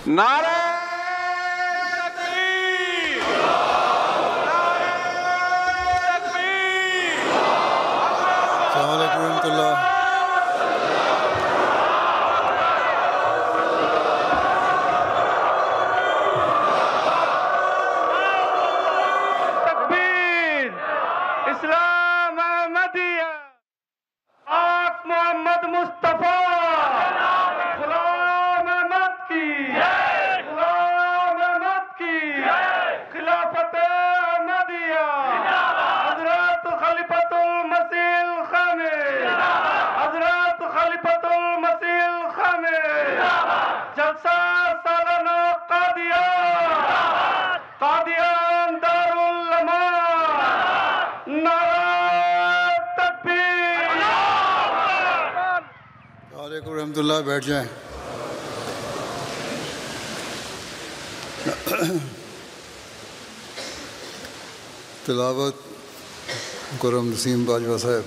नारे तकबीर, नारे तकबीर। अस्सलाम वालेकुम रहमतुल्लाह। तकबीर, इस्लाम अहमदिया, आक मोहम्मद मुस्तफ़ा, गुलाम अहमद की, गुलाम अहमद की, खिलाफत अहमदिया, हजरत खलीफतुल मसीह खामिस, हजरत खलीफतुल मसीह खामिस, जलसा सालाना कादियान, कादियान दारुल अमान, नारा तकबीर। वालेकुम रहमतुल्लाह। बैठ जाएं। तिलावत कुरम नसीम बाजवा साहब।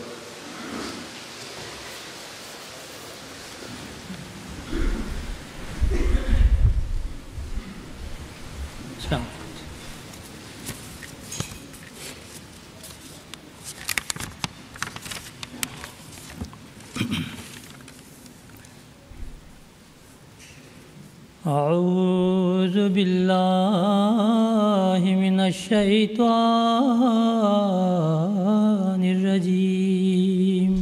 अऊज़ु बिल्लाहि मिनश्शैतानिर्रजीम।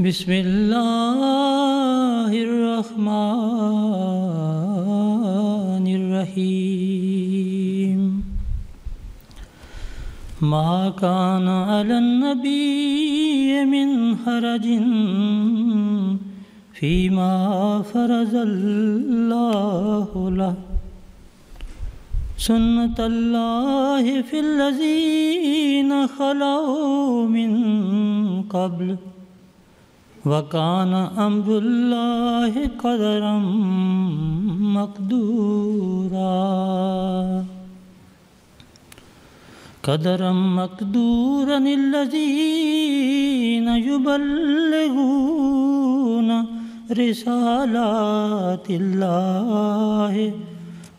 बिस्मिल्लाहिर्रहमानिर्रहीम। मा कान अलन नबिय्यि मिन हरजिन फीमा फरज़ल्लाहु लह सुन्नतल्लाहि फिल्लज़ीना खलौ मिन क़ब्ल वकान अम्रुल्लाहि क़दरम मक़दूरा क़दरम मक़दूरन लज़ीना युबल्लिगूना रिसालातिल्लाहि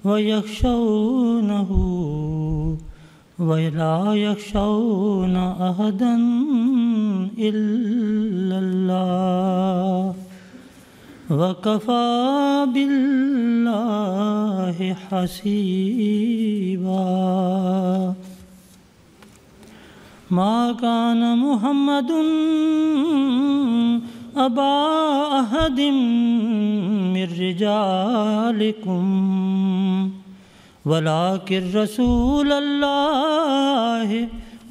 वयख्शौनहु वला यख्शौन अहदन इल्लल्लाह वकफ़ा बिल्लाहि हसीबा। मा कान मुहम्मदुन अबा अहदिम मिर रिजालिकुम वलाकिर रसूलल्लाहि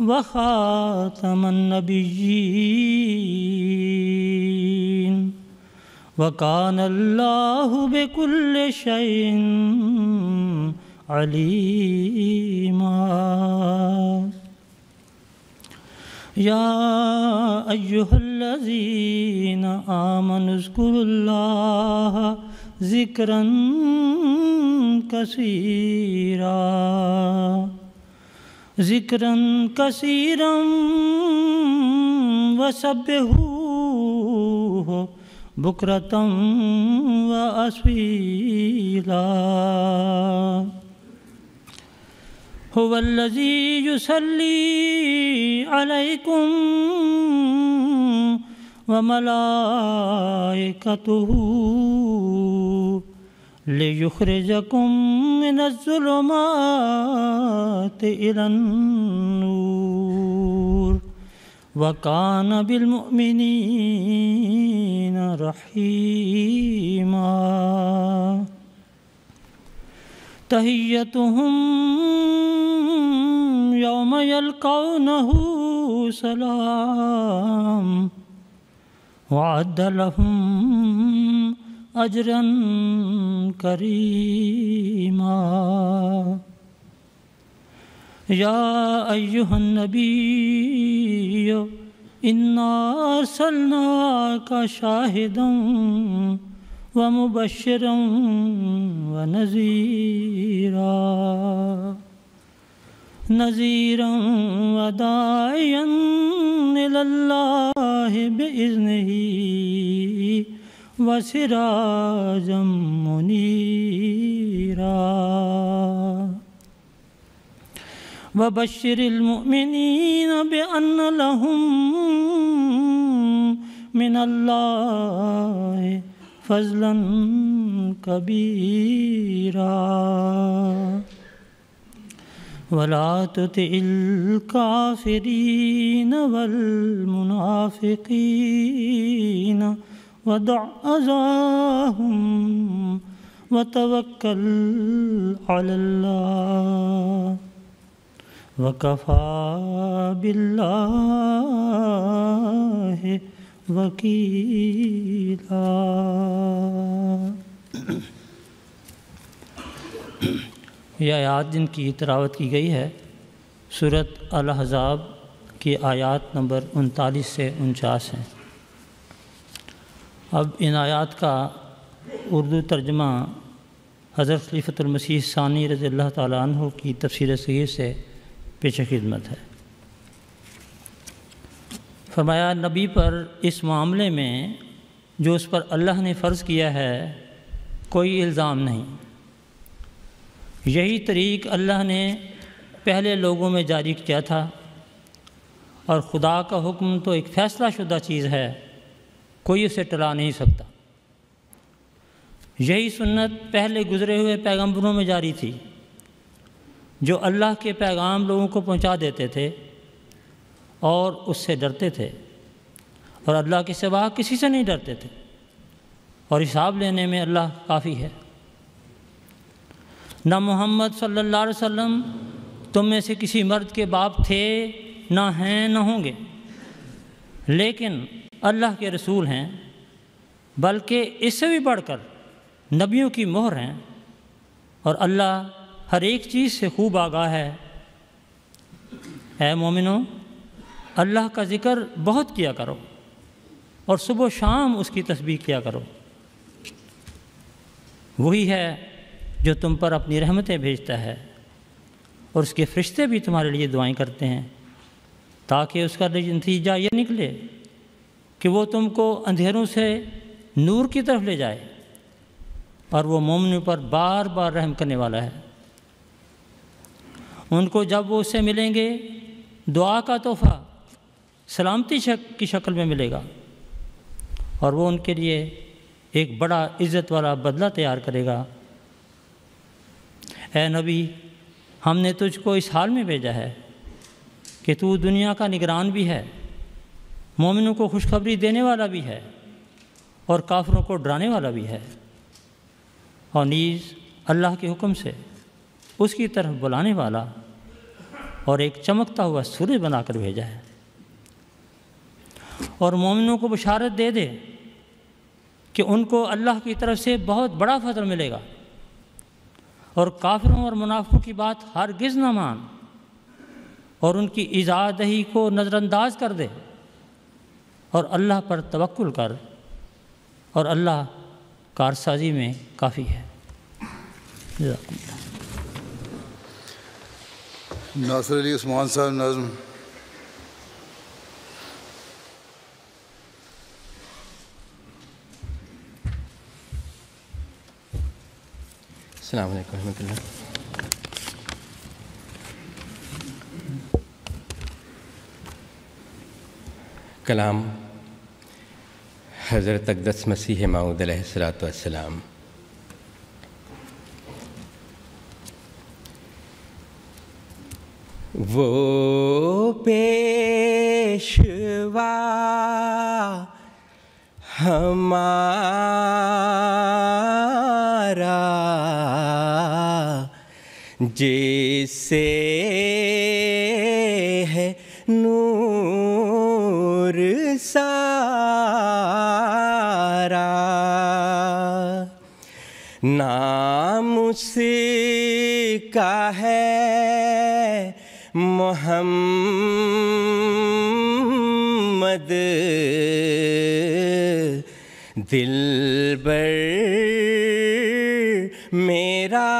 व खातमन नबिय्यीन व कानल्लाहु बिकुल्लि शैइन अलीमा। या अय्युहल्लज़ीना आमनु ज़्कुरुल्लाह ज़िक्रन कसीरा ज़िक्रन कसीरम वसब्बिहूहु बुक्रतम व अस्वीला। हुवल्लज़ी युसल्ली अलैकुम व मलाइकतुहु लियुखरिजकुम मिनज़्ज़ुलुमाति इलन-नूर व कान बिलमुमिनीना रहीमा। तहिय्यतुहुम यौम यल्कौनहु सलाम वअद्द लहुम अजरन करीमा। या अय्युहन नबिय्यु इन्ना अर्सलनाका शाहिदन व मुबश्शिरन व नज़ीरा नज़ीरन व दाइयन इलल्लाहि बिइज़्निही व सिराजम मुनीरा। व बश्शिरिल मुमिनीन बिअन्न लहुम मिनल्लाहि फ़ज़लन कबीरा। वला तुतिल काफ़िरीन वल मुनाफ़िक़ीन वदअ अज़ाहुम व तवक्कल अलल्लाह वकफ़ा बिल्लाहि वकीला। यह आयात जिनकी तिलावत की गई है सूरत अल अहज़ाब की आयात नंबर 39 से 49 हैं। अब इन आयात का उर्दू तर्जमा हज़रत खलीफतुल मसीह सानी रज़ी अल्लाह ताला अन्हु की तफसीर सगीर से पेश खिदमत है। फरमाया, नबी पर इस मामले में जो उस पर अल्लाह ने फ़र्ज़ किया है कोई इल्ज़ाम नहीं। यही तरीक़ अल्लाह ने पहले लोगों में जारी किया था और ख़ुदा का हुक्म तो एक फ़ैसला शुदा चीज़ है, कोई उसे टला नहीं सकता। यही सुन्नत पहले गुज़रे हुए पैगम्बरों में जारी थी जो अल्लाह के पैगाम लोगों को पहुंचा देते थे और उससे डरते थे और अल्लाह के सिवा किसी से नहीं डरते थे और हिसाब लेने में अल्लाह काफ़ी है। ना मोहम्मद सल्लल्लाहु अलैहि वसल्लम तुम में से किसी मर्द के बाप थे, ना हैं ना होंगे, लेकिन अल्लाह के रसूल हैं, बल्कि इससे भी बढ़कर नबियों की मोहर हैं और अल्लाह हर एक चीज़ से खूब आगाह है। ऐ मोमिनो, अल्लाह का ज़िक्र बहुत किया करो और सुबह शाम उसकी तस्बीह किया करो। वही है जो तुम पर अपनी रहमतें भेजता है और उसके फ़रिश्ते भी तुम्हारे लिए दुआएं करते हैं ताकि उसका नतीजा ये निकले कि वो तुमको अंधेरों से नूर की तरफ ले जाए और वो मोमिनों पर बार बार रहम करने वाला है। उनको जब वो उससे मिलेंगे दुआ का तोहफ़ा सलामती की शक्ल में मिलेगा और वो उनके लिए एक बड़ा इज़्ज़त वाला बदला तैयार करेगा। ऐ नबी, हमने तुझको इस हाल में भेजा है कि तू दुनिया का निगरान भी है, मोमिनों को खुशखबरी देने वाला भी है और काफिरों को डराने वाला भी है और नीज़ अल्लाह के हुक्म से उसकी तरफ बुलाने वाला और एक चमकता हुआ सूरज बनाकर भेजा है। और मोमिनों को बशारत दे दे कि उनको अल्लाह की तरफ से बहुत बड़ा फजल मिलेगा और काफिरों और मुनाफिकों की बात हरगिज़ न मान और उनकी इजादही को नज़रअंदाज कर दे और अल्लाह पर तवक्कुल कर और अल्लाह कारसाजी में काफ़ी है। नासिर अली उस्मान साहब नज़्म। अस्सलाम वालेकुम रहमतुल्लाह। कलाम हज़रत अक़दस मसीह मौऊद अलैहिस्सलातु वस्सलाम। वो पेशवा हमारा जिसे है नूर सारा, नाम उसका है मोहम्मद, दिलबर मेरा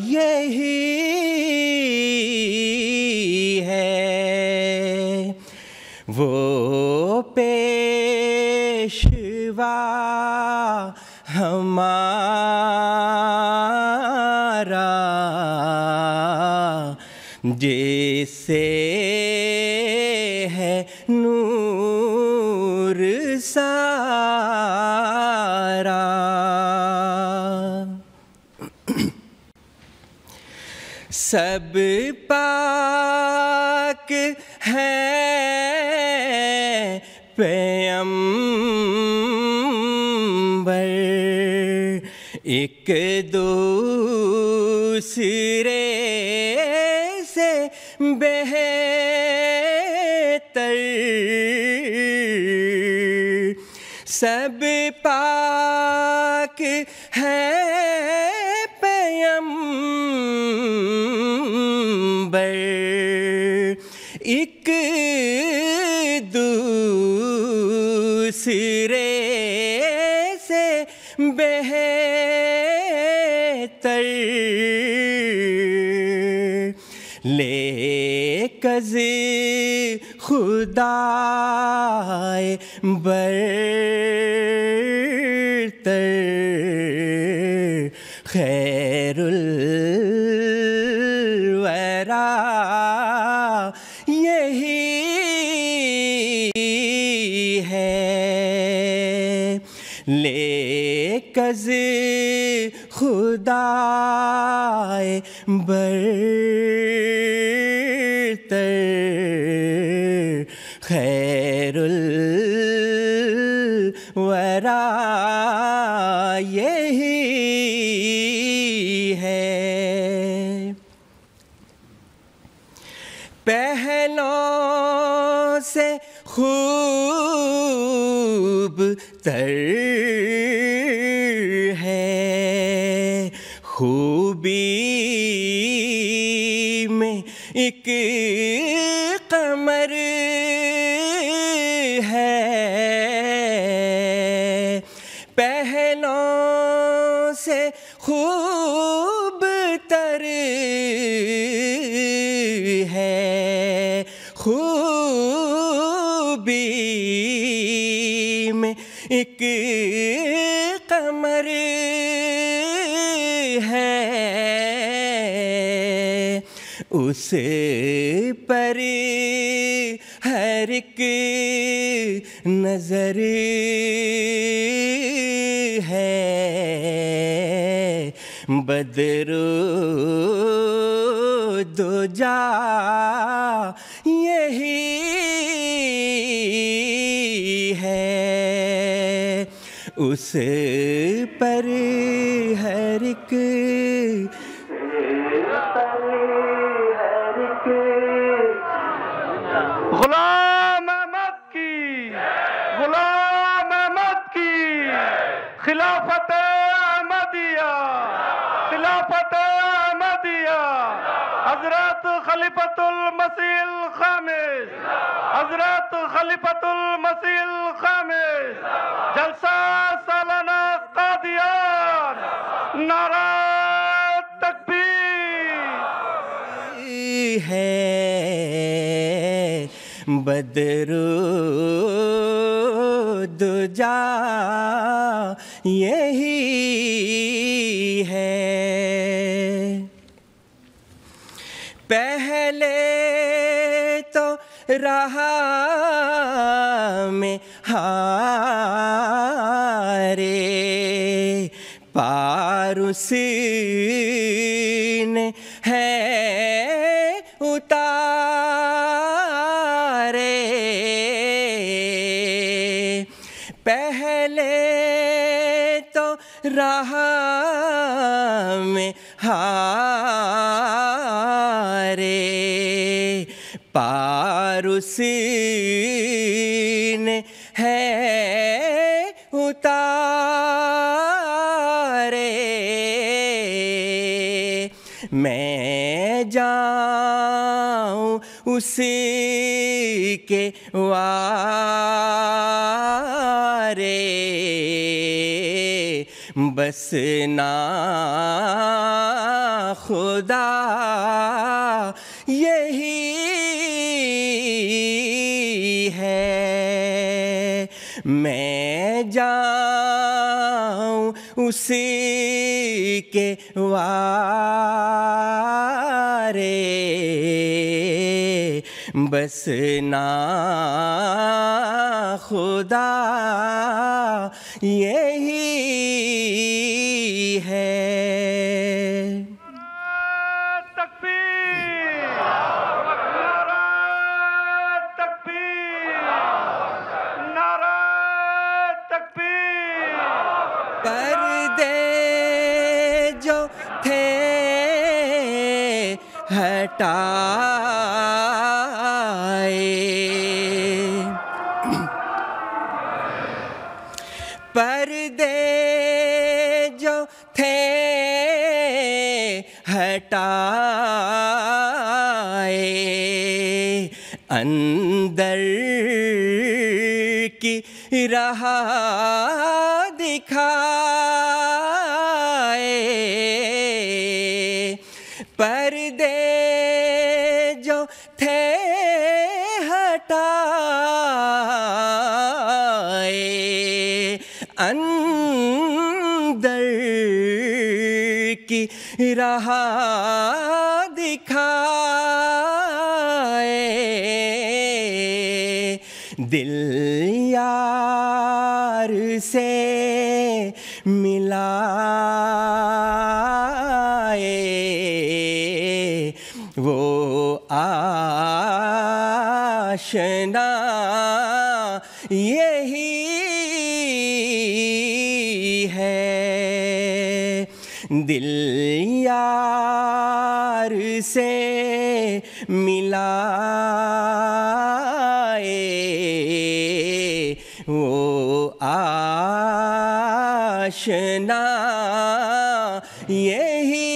यही है। वो पेशवा हमारा, जिससे है नूर सारा। सब पाक है पैगंबर, एक दूसरे से बेहतर। सब पाक है पैगंबर, एक दूसरे से बेहतर। ले कज़ी खुदाए बरतर, खैरुल वरा यही है। ले कज़ी खुदाए बरतर, खैरुल वरा यही है। पहलों से खूब तर है, खूबी में एक कमर है। पहलों से खूब तर है, खूबी में एक कमर है। उस पर हर एक नज़र है, बदरो दुजा यही है। उस पर हर एक गुलाम अहमद की, गुलाम अहमद की, खिलाफत अहमदिया, खिलाफत अहमदिया, हजरत खलीफतुल मसीह खामिस, हजरत खलीफतुल मसीह खामिस, जलसा सालाना कादियान, नारा तकबीर है। बदरो दुजा यही है। पहले तो राह में हारे, पारुस ने है उतारे। पहले तो राह में हारे, पारुस ने है उतारे। मैं जाऊं उसी के वारे, बस ना खुदा यही है। मैं जाऊं उसी के वारे, बस ना खुदा यही है। पर्दे जो थे हटाए, पर्दे जो थे हटाए, अंदर की राह दिखाए, पर्दे जो थे हटाए, अंदर की राह दिखाए, दिल यार से मिलाए, वो आशना यही है। दिल यार से मिलाए, वो आशना यही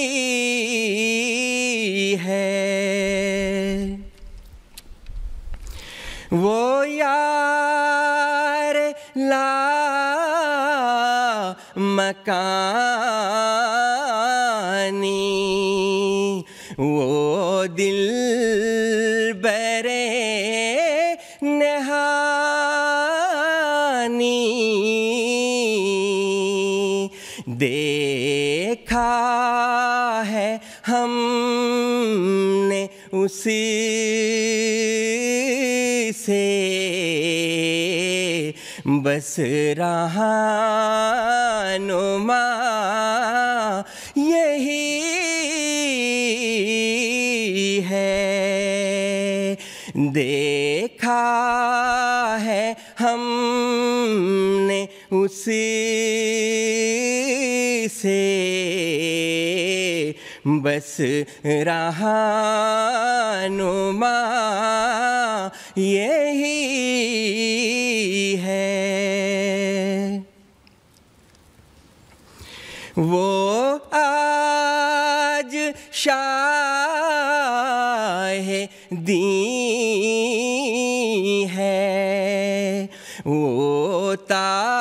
है। वो यार ला मकानी, वो दिल बरे नहानी, देखा है हमने उसी से, बस रहनुमा यही है। देखा है हमने उसी से, बस रहनुमा यही है। वो आज शाह दीं है, वो ताज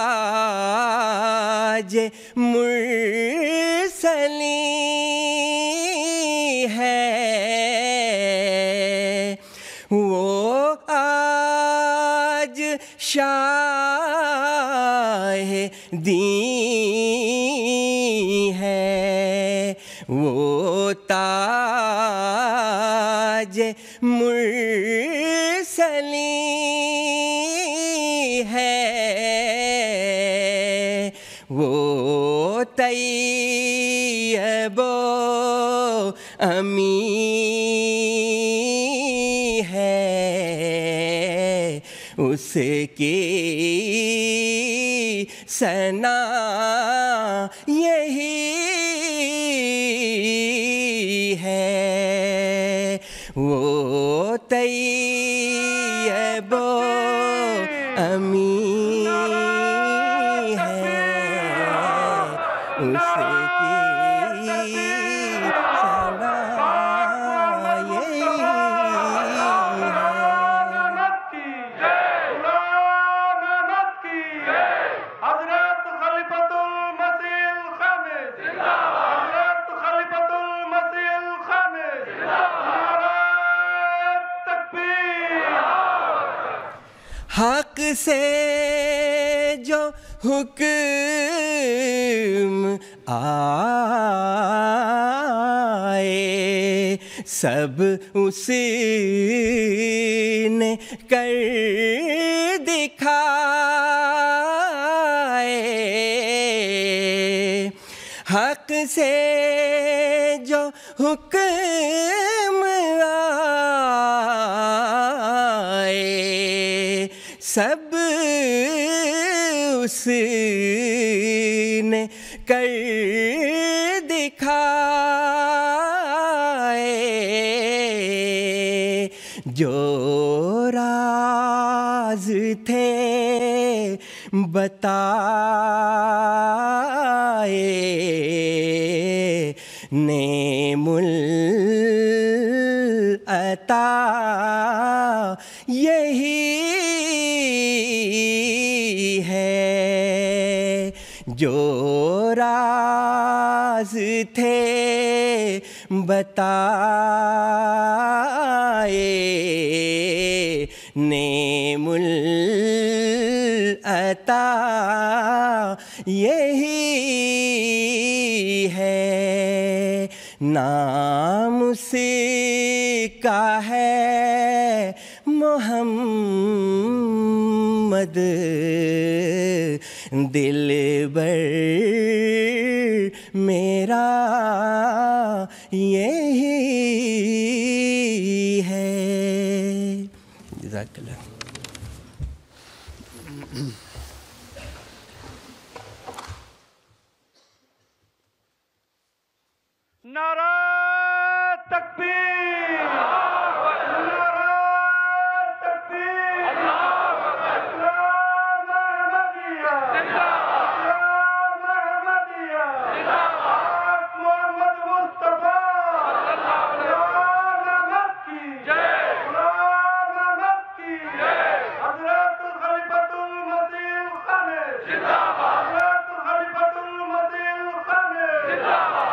मुरसली है, वो आज शाह दीं है, वो ताज मुरसली है, वो तैयबो अमी है, उसकी सना यही है। वो तैयबो अमी है, उसकी सना यही है। हक से जो हुक्म आए सब उसी ने कर दिखाए। हक से जो हुक्म आए सब उसी ने कर दिखाए। जो राज थे बताए नेमुल अता यही है। जो राज थे बताए नेमुल अता यही है। नाम उसी का है मोहम्मद दिलबर मेरा यही है। जज़ाकल्लाह। नारा तकबीर, नारा तकबीर, इस्लाम अहमदिया, इस्लाम अहमदिया, मोहम्मद मुस्तफा, गुलाम अहमद की जय, गुलाम अहमद की जय, हजरत खलीफतुल मसीह खाने जिंदाबाद, हजरत खलीफतुल मसीह खाने जिंदाबाद,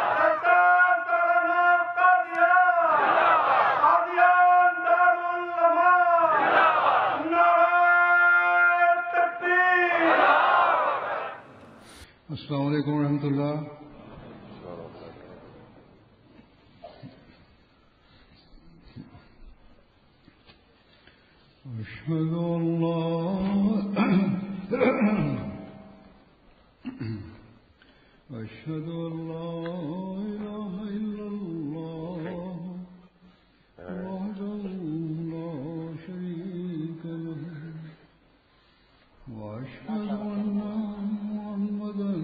अस्सलामु अलैकुम रहमतुल्लाह। अशहदु अल्ला इलाहा इल्लल्लाह वहदहू ला शरीका लहू व अशहदु अन्ना मुहम्मदन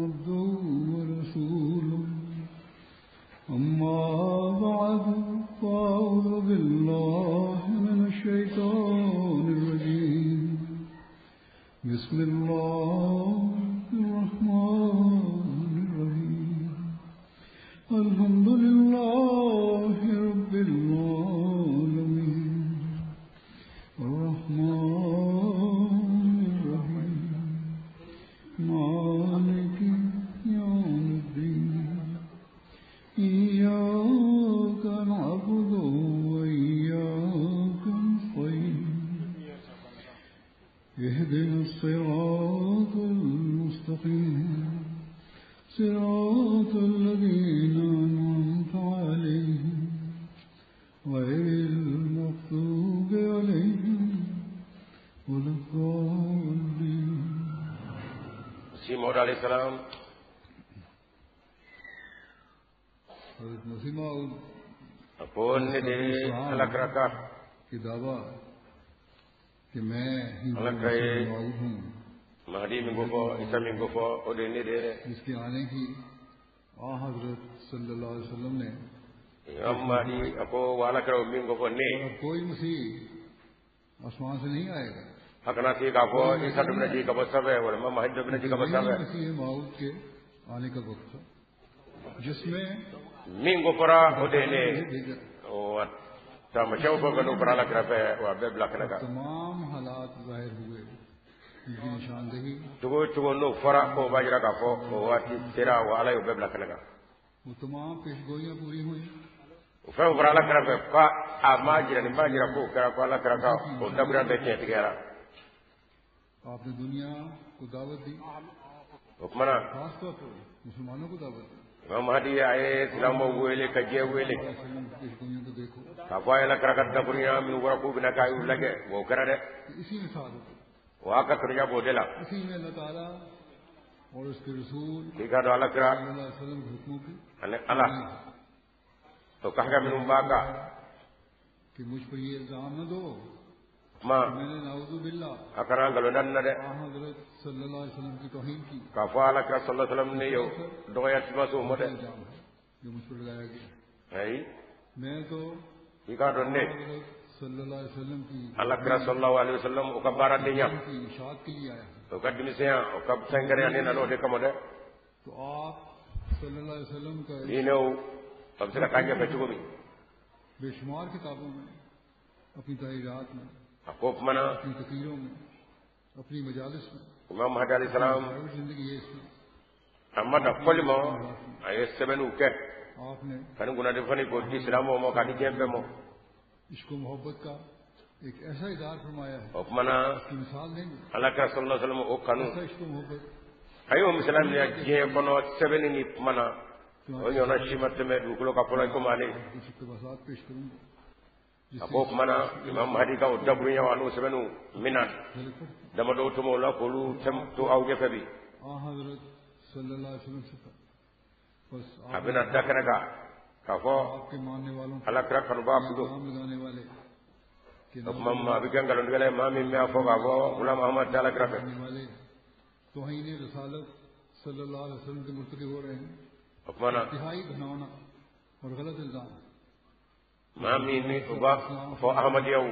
अब्दुहू व रसूलुहू। अम्मा बअद फ़अऊज़ु बिल्लाहि मिनश शैतानिर रजीम। बिस्मिल्लाहिर रहमानिर रहीम। अल्हम्दुलिल्लाहि रब्बिल आलमीन अर्रहमानिर रहीम मालिकि यौमिद्दीन। इय्याका नअबुदु व इय्याका नस्तईन। इहदिनस सिरातल मुस्तकीम सिरातल लज़ीना अनअमत अलैहिम गैरिल मग़दूबि अलैहिम वलद्दालीन। मसीह मौऊद अलैहिस्सलाम, हज़रत मसीह मौऊद ko ne de Ala kira ka की दावा कि मैं ही Ala kira ye मौऊद हूँ, Mahdi min ko fɔ, Isa min ko fɔ, o de ye ne de ye dɛ. जिसके आने की आ हजरत सल्लल्लाहु अलैहि वसल्लम ने Imam Mahdi a ko wa Ala kira o min ko fɔ ne और अब कोई मसीह आसमान से नहीं आएगा। a kana se k'a fɔ Isa dɔ bɛna jigin ka bɔ sanfɛ walima Mahdi dɔ bɛna jigin ka bɔ sanfɛ. मसीह मौऊद के आने का वक्त था जिसमें Min ko fɔra o de ye ne ye. भेजा। O taamasiyɛnw fɛn fɛn n'o fɔra Ala kira fɛ, wa a bɛɛ bila kɛnɛ kan. तमाम हालात जाहिर हुए, उनकी निशानदेही Cogo o cogo n'o fɔra k'o b'a jira k'a fɔ o waati sera, wa Ala y'o bɛɛ bila kɛnɛ kan. वो तमाम पेशगोइयां पूरी हुई। O fɛn fɔra Ala kira fɛ ko a m'a jira, nin b'a jira k'o kɛra, ko Ala kira ka o dakuruya bɛɛ tiɲɛtigiyara. आपने दुनिया को दावत दी, O kuma na, खास तौर पर मुसलमानों को दावत दी। Imam Mahdi a ye silamɛw wele ka diɲɛ wele वसल्लम की पेशगोइयों को देखो k'a fɔ a yɛlɛ kira ka dakurunya minnu bɔra k'u bɛna k'a y'u lajɛ, wa o kɛra dɛ. कि इसी में सादत है, O y'a ka kanuya b'o de la. इसी में अल्लाह ताला और उसके रसूल K'i ka dɔn ala kira सल्लल्लाहु अलैहि वसल्लम के हुक्मों की ani ala o ka hakɛ minnu b'a kan. कि मुझ पर ये इल्जाम न दो Kuma कि मैंने नाउज़ु बिल्लाह a kana nkalon da nin na dɛ आ हज़रत सल्लल्लाहु अलैहि वसल्लम की तौहीन की। k'a fɔ ala kira sallallahu alaihi wasallam ne ye dɔgɔya sima se o ma dɛ. इल्जाम है जो मुझ पर लगाया गया। Ayi, मैं तो i k'a dɔn ne हज़रत सल्लल्लाहु अलैहि वसल्लम की ala kira sallallahu alaihi wasallam o ka baaradenya, की इशाअत के लिए आया हूँ। o ka denmisɛnya, o ka fɛnkɛrɛnya, ne nana o de kama dɛ. तो आप सल्लल्लाहु अलैहि वसल्लम का Diinɛw a bɛ se ka taa ɲɛfɛ cogo min. बेशुमार किताबों में, अपनी तहरीरात में, A ko o kuma na, अपनी तकरीरों में, अपनी मजालिस में, Imam Mahdi alayhi salam private जिंदगी है इसमें a ma dan fɔli ma, a ye sɛbɛnniw kɛ आपने ka ni kunnafoni k'o di silamɛw ma k'a di diɲɛ bɛɛ ma. इश्क मोहब्बत का एक ऐसा इजहार फरमाया है O kuma na, इसकी मिसाल नहीं मिलती। ala kira sallallahu alaihi wasallam o kanu, ऐसा इश्क मोहब्बत a y'o misali minɛ diɲɛ kɔnɔ sɛbɛnni ni kuma na, o ɲɔgɔnna si ma tɛmɛ dugukolo kan fɔlɔ i komi ale. कुछ इकतबासात पेश करूंगा A ko o kuma na, Imam Mahdi ka o dakuruɲɛw an'o sɛbɛnniw min na झलक पड़ती। damadɔw tɔmɔ o la k'olu to aw ɲɛfɛ bi. आ हज़रत सल्लल्लाहु अलैहि वसल्लम से था बस A आप bɛna da kɛnɛ kan k'a fɔ आपके मानने वालों ala kira kanubaa kun don. नाम लगाने वाले के O kuma maa bɛ kɛ nkalontigɛla ye, maa min bɛ a fɔ k'a fɔ Gulam Ahmad tɛ ala kira fɛ. लगाने वाले तौहीन रसालत सल्लल्लाहु अलैहि वसल्लम के मुर्तकिब हो रहे हैं। O kuma na, इंतहाई घिनौना और गलत इल्जाम। maa min ni o b'a fɔ ahmadiyaw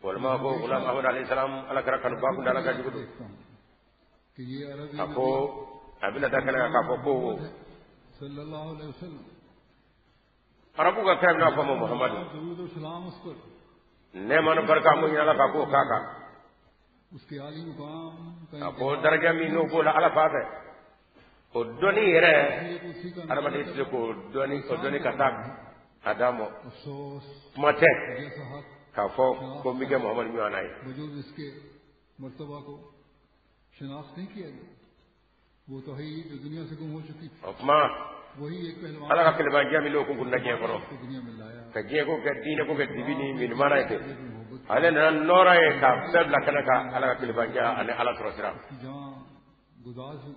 walima ko Gulam Ahmad alayhi salam ala kira kanubaa kun don, ala ka jugu don. देखता हूँ कि ये अरबी A ko a bɛna da kɛnɛ kan k'a fɔ ko सल्लल्लाहु अलैहि वसल्लम arabu ka kira bɛna fɔ ma Muhamadu, दरूद और सलाम उस पर, nɛɛma ni barika mun ɲini ala ka k'o k'a kan. उसके आली मुकाम का A ko daraja min n'o b'o la ala fa fɛ, o dɔnni yɛrɛ, उसी का adamaden tɛ se k'o dɔnni, o dɔnni ka taa a d'a ma. अफसोस Kuma tɛ जैसा हक k'a fɔ ko n bɛ kɛ Muhamadu ɲɔgɔnna ye. वजूद इसके मर्तबा को शनाख्त नहीं किया गया। वो तौहीद जो दुनिया से गुम हो चुकी थी, O kuma, वही एक पहलवान ala ka kɛlɛbanja min n'o kun kunna diɲɛ kɔnɔ को दुनिया में लाया। ka diɲɛ ko kɛ diinɛ ko kɛ dibi ni minimana ye ten, मोहब्बत ale nana nɔɔrɔ ye ka bɛɛ bila kɛnɛ kan, ala ka kɛlɛbanja ani ala sɔrɔ sira. की जान गुदाज हुई।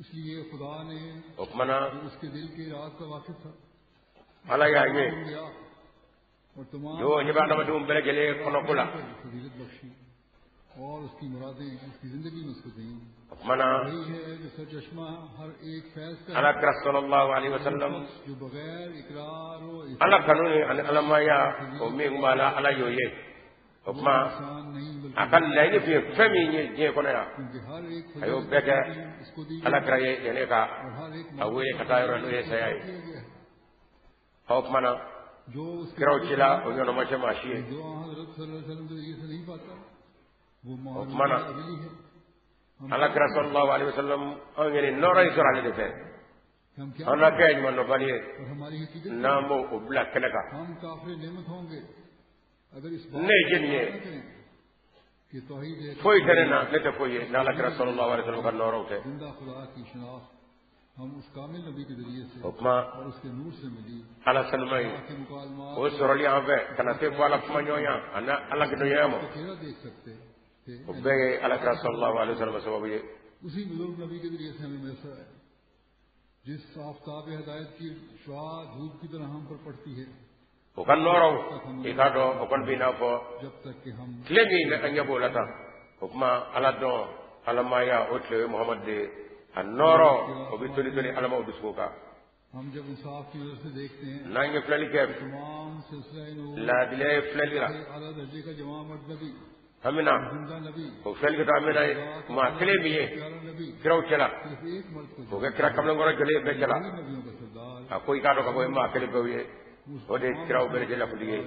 इसलिए खुदा ने O kuma na, जो उसके दिल के राज का वाकिफ था ala y'a ye गया और तमाम jo ɲɛ bɛ adamadenw bɛɛ lajɛlen kɔnɔko la. फजीलत बख्शी और उसकी मुरादें उसकी जिंदगी में उसको दी। O kuma na, वही है जो सरचश्मा हर एक फैज का ala kira sallallahu alaihi wasallam, जो बगैर इकरार और ala kanu ni ani alamaya o min b'a la, ala y'o ye. O kuma, इंसान नहीं बल्कि a ka laɲini tun ye fɛn min ye diɲɛ kɔnɔ yan, क्योंकि हर एक a y'o bɛɛ kɛ इसको दी ala kira ye yanni ka और हर एक a wele ka taa yɔrɔ n'o ye saya ye. किया गया है O kuma na, जो उसके kiraw cila o ɲɔgɔnna ma kɛ maa si ye. जो हजरत सल्लल्लाहु अलैहि वसल्लम के जरिए से नहीं पाता वो O kuma na, अगली है। ala kira sallallahu alaihi wasallam anw ye nin nɔɔrɔ in sɔrɔ ale de fɛ. हम क्या An na kɛ ɲumandɔnbali ye और हमारी हकीकत n'an b'o o bila kɛnɛ kan. हम काफिर नेमत होंगे अगर इस बात Ne ye jɛnni ye, को करें कि तौहीद एक foyi tɛ ne na, ne tɛ foyi ye n'ala kira sallallahu alaihi wasallam ka nɔɔrɔw tɛ. जिंदा खुदा की शनाख्त हम उस कामिल नबी के जरिए से O kuma, और उसके नूर से मिली ala sanuma ye के मुकालमा o sɔrɔli an fɛ ka na se fo ala kumaɲɔgɔnya ani ala gidonya ma, को चेहरा देख सकते थे। o bɛɛ ye ala kira sallallahu alaihi wasallam sababu ye. उसी बुजुर्ग नबी के जरिए से हमें मैसर आया जिस आफ्ताब हदायत की शुआ धूप की तरह हम पर पड़ती है O ka nɔɔrɔw, i k'a dɔn o kɔni b'i n'a fɔ जब तक कि हम tile min bɛ an ɲɛ b'o la tan. O kuma, ala dɔn alamaya o tile o ye Muhamadu de ye, a nɔɔrɔ o bɛ toli toli alamaw dusukun kan. हम जब इंसाफ की नजर से देखते हैं N'an ye filɛli kɛ तमाम सिलसिला नूर laadiliya ye filɛli la, के आला दर्जे का जवां मर्द नबी, an bɛna जिंदा नबी, o filɛli kɛ to, an bɛna maa kelen min ye प्यारा नबी, kiraw cɛla, सिर्फ एक मर्द को k'o kɛ kira kamalenkɔrɔ jɔlen bɛɛ cɛla, सभी नबियों का सरदार, a ko i k'a dɔn k'a fɔ o ye maa kelen pewu ye, o de ye kiraw bɛɛ lajɛlen kuntigi ye,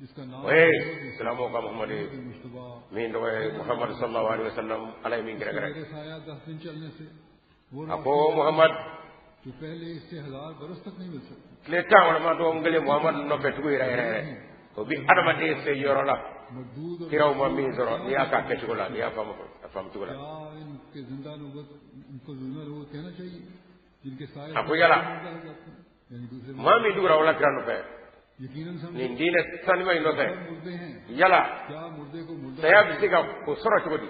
जिसका नाम o ye silamɛw ka Muhamadu ye Mushtaba min tɔgɔ ye Muhamadu sallallahu alaihi wasallam, ala ye min gɛrɛgɛrɛ. मेरे साया 10 दिन चलने से वो A ko Muhamadu, जो पहले इससे 1000 बरस तक नहीं मिल सकती। Tile 10 walima dɔgɔkun kelen Muhamadu nɔfɛ tugu yɛrɛ yɛrɛ yɛrɛ, o bi adamaden se yɔrɔ la. Kiraw ma min sɔrɔ n'i y'a k'a kɛcogo la, n'i y'a faamu a faamu cogo la. A ko yala maa min tugura ala kira nɔfɛ nin diinɛ sanima in nɔfɛ, yala saya bɛ se ka o sɔrɔ cogo di?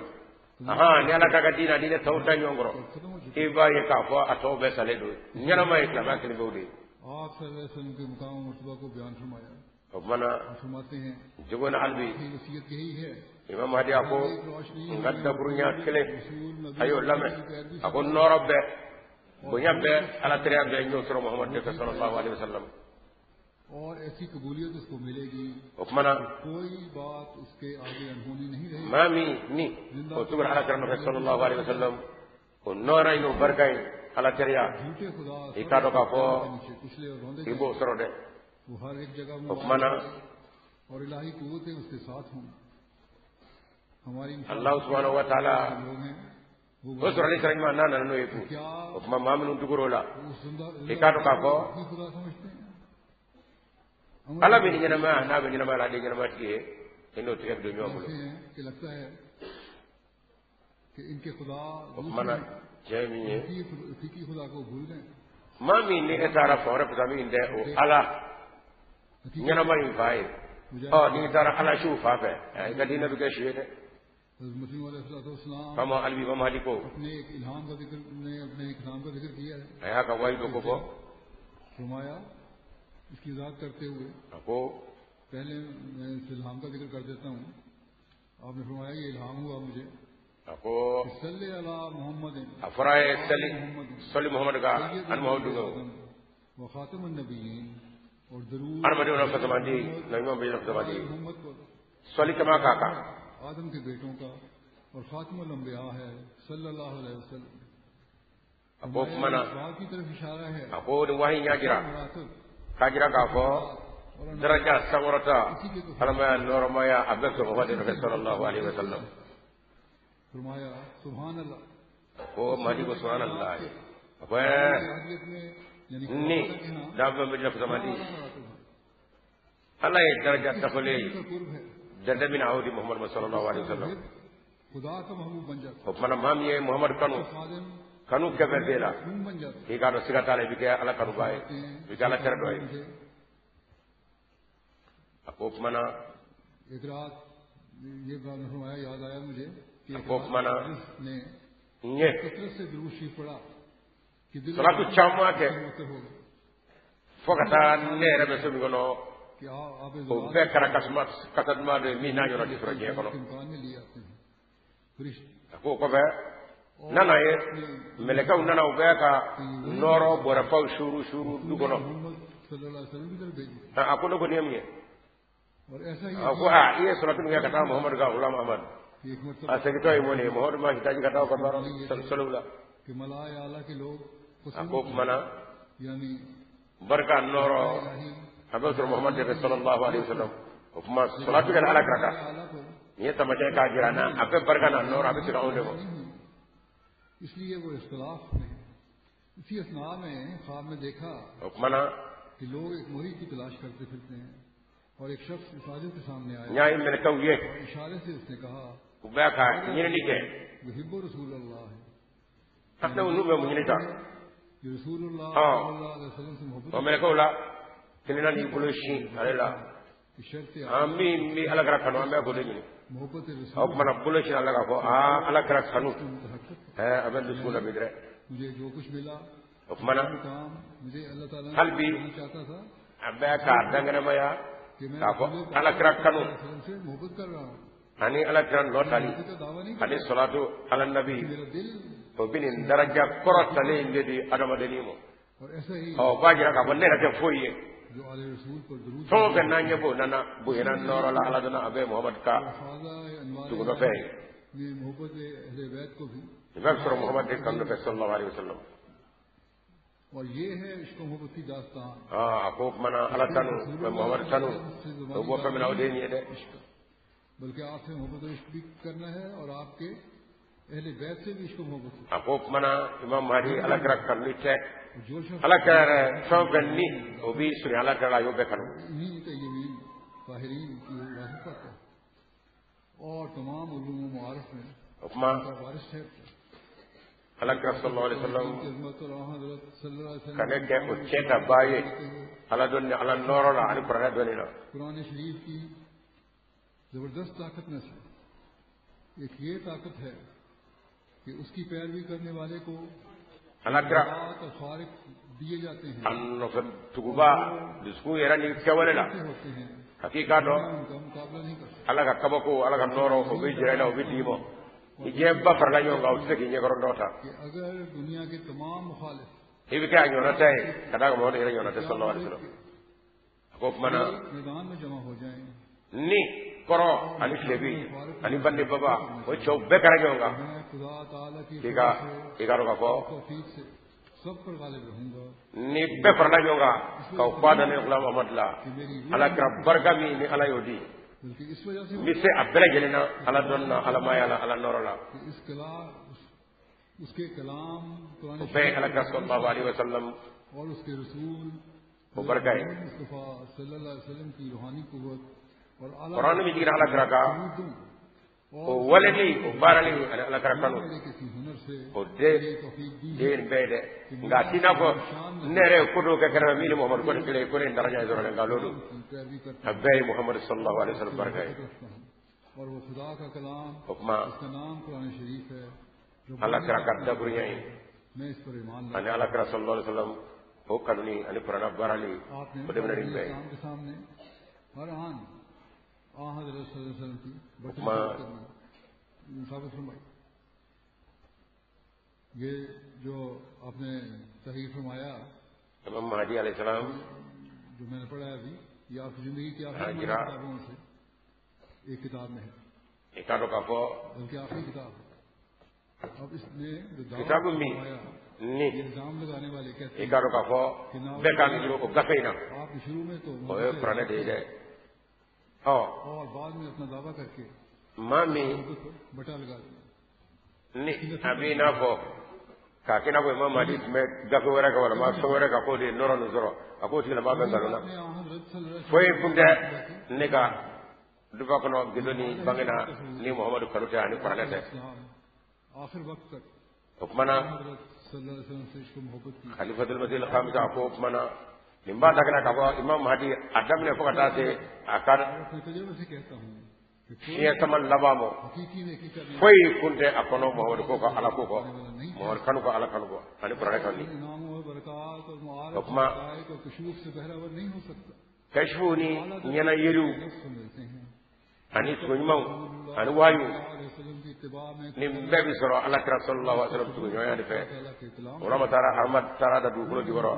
Ahan, ni ala k'a ka diinɛ diinɛ tɔw ta ɲɔgɔn kɔrɔ, i b'a ye k'a fɔ a tɔw bɛɛ salen don, ɲɛnama ye silamɛya kelen pewu de ye. O kumana jogo na hali bi Imam Mahdi a ko n ka dakurunya kelen a y'o lamɛn, a ko nɔɔrɔ bɛɛ, bonya bɛɛ, ala teriya bɛɛ n y'o sɔrɔ Muhamadu de fɛ sallallahu alaihi wa sallam. O kumana maa min ni o tugura ala kira nɔfɛ sallallahu alaihi wa sallam, o nɔɔrɔ in n'o barika in ala teriya, i k'a dɔn k'a fɔ i b'o sɔrɔ dɛ. O kumana Allah subhanahu wa ta'ala o sɔrɔli sira ɲuman n'a nana n'o ye kun, o tuma maa minnu tugur'o la, i k'a dɔn k'a fɔ ala bɛ ni ɲɛnamaya n'a bɛ ɲɛnamaya la, a de ye ɲɛnamaya tigi ye, i n'o tigɛ bɛ don ɲɔgɔn bolo. O kumana tiɲɛ min ye, maa min ni e taara fan wɛrɛ fisa min tɛ o ala ɲɛnama in fa ye, ɔ n'i taara ala siw fa fɛ, i ka diinɛ bɛ kɛ si ye dɛ. Kama hali bi Imam Mahdi ko a y'a ka wayi dɔ ko fɔ, a ko a ko a fɔra a ye sali sɔli Muhamadu kan ani Muhamadu kan, adamadenw na fasamandi na ɲuman bɛ na fasamandi, sɔli kama k'a kan. A ko kumana a ko nin wahi y'a jira k'a jira k'a fɔ daraja sankɔrɔta alamaya nɔrɔmaya a bɛɛ sɔrɔ Muhamadu nɔfɛ sallallahu alaihi wa sallam. A ko Mahdi ko subhanallah, a ko ni danfɛn bɛ na fasamandi ala ye daraja dafalen ye dantɛ min na o di Muhamadu sallallahu alaihi wa sallam. O kumana maa min ye Muhamadu kanu kanu kɛ fɛn t'e la, k'i k'a dɔn siga t'a la i bɛ kɛ ala kanubaa ye, i bɛ kɛ ala teri dɔ ye. A ko kumana a ko kumana n ye salatu caman kɛ fo ka taa ne yɛrɛ bɛ so min kɔnɔ, o bɛɛ kɛra kasa duman dɔ ye min n'a ɲɔgɔnna tɛ sɔrɔ diɲɛ kɔnɔ. A ko o kɔfɛ nana ye mɛlɛkɛw nana u bɛɛ ka nɔɔrɔ bɔrɛfaw suuru suuru du kɔnɔ. A ko ne ko nin ye mun ye? A ko aa i ye salatu min kɛ ka taa Muhamadu kan, Ghulam Ahmad, a segintɔ ye mun ye? Muhamadu ma hitaji ka taa o ka baara sɔliw la. A ko kumana barika nɔɔrɔ a bɛ sɔrɔ Muhamadu de fɛ sallallahu alaihi wa sallam. O kuma salatu kɛra ala kira kan, nin ye taamasiyɛn k'a jira n na a bɛ barika n'a nɔɔrɔ a bɛ segin anw de ma. O kumana n y'a ye mɛlɛkɛw ye u bɛ ka ɲinini kɛ, ne n'u bɛ mun ɲini tan? Ɔ o mɛlɛkɛw la kelen na n'i bolo sin ale la, an min bɛ ala kira kanu an bɛ k'o de ɲini. O kumana bolo sin ala k'a fɔ aa ala kira kanu a bɛ dusukun na bi dɛ. O kumana hali bi a bɛ k'a dankɛnɛmaya k'a fɔ ala kira kanu ani ala kira nɔ tali ani salatu ala nabi, o bɛ nin daraja kɔrɔ talen in de di adamadennin ma. Ɔ o b'a jira k'a fɔ ne yɛrɛ tɛ foyi ye, fɛn o fɛn n'an ɲɛ b'o nana bonyana nɔɔrɔ la ala dɔnna a bɛ Muhamadu ka dugu nɔfɛ ye, i b'a sɔrɔ Muhamadu de kanu nɔfɛ sallallahu alaihi wa sallam. A ko o kumana ala tanu bɛ Muhamadu tanu, o bɔ fɛn min na o de ye nin ye dɛ. A ko o kumana Imam Mahdi ala kira kanuli tɛ, ala kira yɛrɛ fɛn o fɛn ni o b'i surunya ala kira la, a y'o bɛɛ kanu. और तमाम उलूम व मआरिफ में O kuma उनका वारिस ठहरता। Ala kira sallallahu alaihi wasallam की अज़मत और हज़रत सल्लल्लाहु अलैहि ka ne वसल्लम kɛ o cɛ ta ba ye ala dɔnni ala nɔrɔ la ani kuranɛ dɔnni na. Quran शरीफ की जबरदस्त ताकत में से एक ये ताकत है कि उसकी पैरवी करने वाले को Ala kira बात और फारिक दिए जाते हैं, a nɔfɛ tuguba dusukun yɛrɛ ni kɛwale la ऐसे होते हैं hakika dɔn उनका मुकाबला नहीं कर सकते। Ala ka kabako ala ka nɔrɔ o bɛ jira i la o bɛ d'i ma ni diɲɛ ba farala ɲɔgɔn kan o tɛ se k'i ɲɛkɔrɔ dɔ ta. कि अगर दुनिया के तमाम मुखालिफ I bɛ kɛ a ɲɔgɔnna ta ye ka d'a kan Mamadu yɛrɛ ɲɔgɔnna tɛ sallallahu alaihi wasallam. A ko o tuma na मैदान में जमा हो जाएं ni kɔrɔ ani tilebi ani bande baba o cɛw bɛɛ kɛra ɲɔgɔn kan मैं खुदा ताला की k'i ka i ka dɔn k'a fɔ तौफीक से सब पर गालिब रहूंगा ni bɛɛ farala ɲɔgɔn kan k'aw fa da ne Gulam Ahmad la ala kɛra barika min ni ala y'o di बल्कि इस वजह से n bɛ se a bɛɛ lajɛlen na ala dɔnni na ala maaya la ala nɔrɔ la. कि इस कला उसके कलाम Quran O bɛɛ ye ala kira sallallahu alaihi wasallam और उसके रसूल o barika ye. Mustafa सल्लल्लाहु अलैहि वसल्लम की रूहानी कुव्वत और आला Kuranɛ min jiginna ala kira kan दूं o waleli o baarali ani ala kira kanu मेरे किसी हुनर से o den ये तौफीक दी den nin bɛɛ ye dɛ nka a t'i n'a fɔ ne yɛrɛ ye ko dɔw kɛ kɛnɛma min ni Muhamadu ko tɛ kelen ye ko ne ye daraja ye dɔrɔn dɛ nkalon don. की पैरवी करता A bɛɛ ye Muhamadu sallallahu alaihi wasallam barika ye. रखता हूँ और वो खुदा का कलाम O kuma उसका नाम कुरान शरीफ है जो ala kira ka dakurunya ye मैं इस पर ईमान लाता ani ala kira sallallahu alaihi wasallam o kanuni ani kuranɛ baarali आपने o de bɛna nin bɛɛ ye. इस्लाम के सामने हर आन आ हज़रत सल्लल्लाहु अलैहि वसल्लम की बरकत करना साबित फरमाई। ये जो आपने तहरीर फरमाया Imam Mahdi alayhi salam जो मैंने पढ़ा है अभी, ये आपकी जिंदगी की हाँ, आखिरी गिरा। किताबों में से एक किताब में है, i k'a dɔn k'a fɔ बल्कि आखिरी किताब है। अब इसने जो दावा kitabu min फरमाया, ni ये इल्जाम लगाने वाले कहते i हैं k'a dɔn k'a fɔ bɛɛ kan k'i juru o gafe in na आपने शुरू में तो o ye kuranɛ de ye dɛ. Ɔ और बाद में अपना दावा करके maa min मोहब्बत पर बटा लगा दिया। ni a b'i n'a fɔ k'a kɛ i n'a fɔ Imam Mahdi tun bɛ gafe wɛrɛ kan walima fɛn wɛrɛ kan k'o de ye nɔrɔ nin sɔrɔ a k'o tigilamɔgɔ bɛ nkalon na. आपने आ हज़रत सल्लल्लाहु अलैहि Foyi kun tɛ ne ka duba kɔnɔ gindo ni bange na ni Muhamadu kanu tɛ ani kuranɛ tɛ. वसल्लम आखिर वक्त तक O kuma na हज़रत सल्लल्लाहु अलैहि वसल्लम से इश्क मोहब्बत की Khalifatul Masih al-Khamis a ko o kuma na nin b'a daminɛ k'a fɔ Imam Mahdi a daminɛ fo ka taa se a ka और अपने तजुर्बे से कहता हूँ कि कोई fiɲɛ sama laban ma हकीकी नेकी करने foyi kun tɛ a kɔnɔ Muhamadu ko ka ala ko kɔ Muhamadu kanu kɔ ala kanu kɔ ani kuranɛ kanu. इनामों और बरक़ात और O मुआरफ kuma हक़ाइक़ और कशूफ से बहरावर नहीं हो सकता। kashifu ni ɲɛna yeliw नफ्स से मिलते हैं ani tugu ɲumanw ani wayu अलैहि वसल्लम की इत्तिबा में nin bɛɛ bɛ sɔrɔ ala kira sallallahu alaihi wasallam tuguɲɔgɔnya de fɛ. अल्लाह के कलाम O ma taara Ahmad taara da dugukolo jukɔrɔ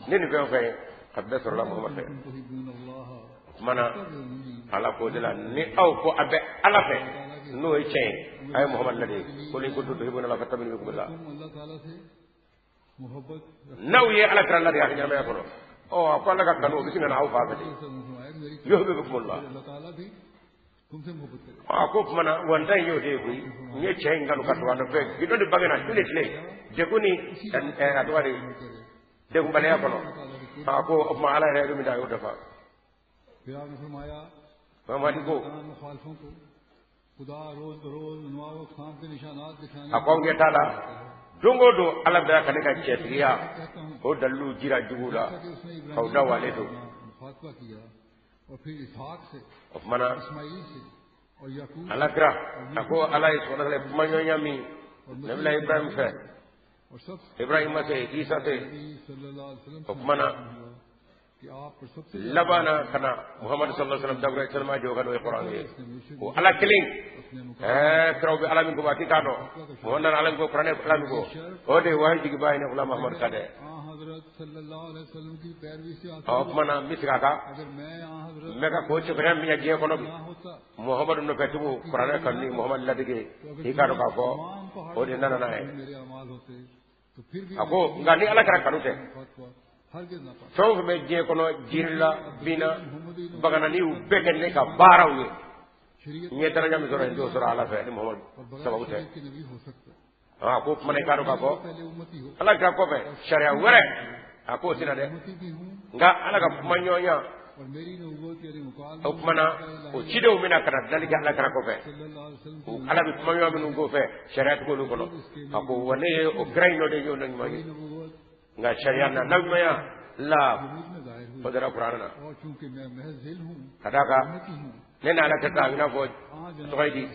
ni nin fɛn o fɛn ye a bɛɛ sɔrɔla Muhamadu fɛ. तुहिब्बून अल्लाह O kuma na ala ko de la ni aw ko a bɛ ala fɛ n'o ye tiɲɛ ye a ye Muhamadu ladege ko ni kuntum tuhibbuna Allah fattabi'uni yuhbibkumullah. तुम अल्लाह ताला से मोहब्बत N'aw ye ala kira ladege a ka ɲɛnamaya kɔnɔ ɔ a ko ala ka kanu o bɛ sin ka na aw fa fɛ de रखते फरमाया मेरी yuhbibkumullah. अल्लाह ताला भी तुमसे मोहब्बत करेगा। A ko tuma na wa n ta in y'o de ye koyi n ye cɛ in kanu ka tugu a nɔfɛ gindo de bange na su ni tile degun ni a tɔgɔ de degunbaliya kɔnɔ a ko o tuma ala yɛrɛ ye min da a y'o dafa. फिर आपने फरमाया Mamadi ko मुखालफों को खुदा रोज बरोज अनवार व अक़साम के निशानात दिखाने a ko anw ɲɛ t'a la don o don ala bɛ ka ne ka cɛtigiya o dalilu jira juguw la कि उसने k'aw da wale don. मुखातबा किया और फिर इसहाक से O tuma na Ismail से और याकूब ala kira a ko ala ye sɔrɔ ka kumaɲɔgɔnya min nabila Ibrahim fɛ और सब Ibrahima se Isa se नबी सल्लल्लाहु अलैहि वसल्लम o tuma na कि आप पर सबसे laban na ka na Muhamadu sallallahu alaihi wasallam dabura seulement jɔ ka n'o ye kuran ye o ala kelen kiraw bɛ ala min ko a k'i k'a dɔn mɔgɔ nana ala min ko kuranɛ ala min ko o de ye wahayi jigiba ye ne Gulam Ahmad kan dɛ. आ हजरत सल्लल्लाहु अलैहि वसल्लम की पैरवी से Ɔ o tuma na n bɛ segin a kan अगर मैं आ हजरत n bɛ ka ko cɛfarinya min ye diɲɛ kɔnɔ bi ना होता Muhamadu nɔfɛ tugu kuranɛ kanu ni Muhamadu ladege i k'a dɔn k'a fɔ o de nana n'a ye. मेरे अमाल होते तो फिर भी A ko nka ni ala kɛra kanu tɛ फतवा हरगिज ना पाता। fɛn o fɛn bɛ diɲɛ kɔnɔ jiri la bin na bagan na n'i y'u bɛɛ kɛ ne ka baaraw ye शरीयत n ye daraja min sɔrɔ n t'o sɔrɔ ala fɛ ni Muhamadu और बगैर sababu tɛ. शरीयत के नबी हो सकता A ko kuma na i k'a dɔn k'a fɔ पहले उम्मती हो ala kɛra kɔfɛ sariya wɛrɛ a k'o tɛna dɛ उम्मती भी हूँ nka ala ka kumaɲɔgɔnya O tuma na o cidenw bɛna ka na dilanli kɛ Ala kira kɔfɛ, Ala bɛ kuma ɲuman minnu k'o fɛ sariya tigɛ olu kɔnɔ. A ko wa ne ye o kira in nɔ de ye, o na ɲuman ye, nka sariya na nabiɲumanya la o dara kuranɛ na. Ka d'a kan ne n'Ala ka taa a bɛ n'a fɔ tɔgɔ ye di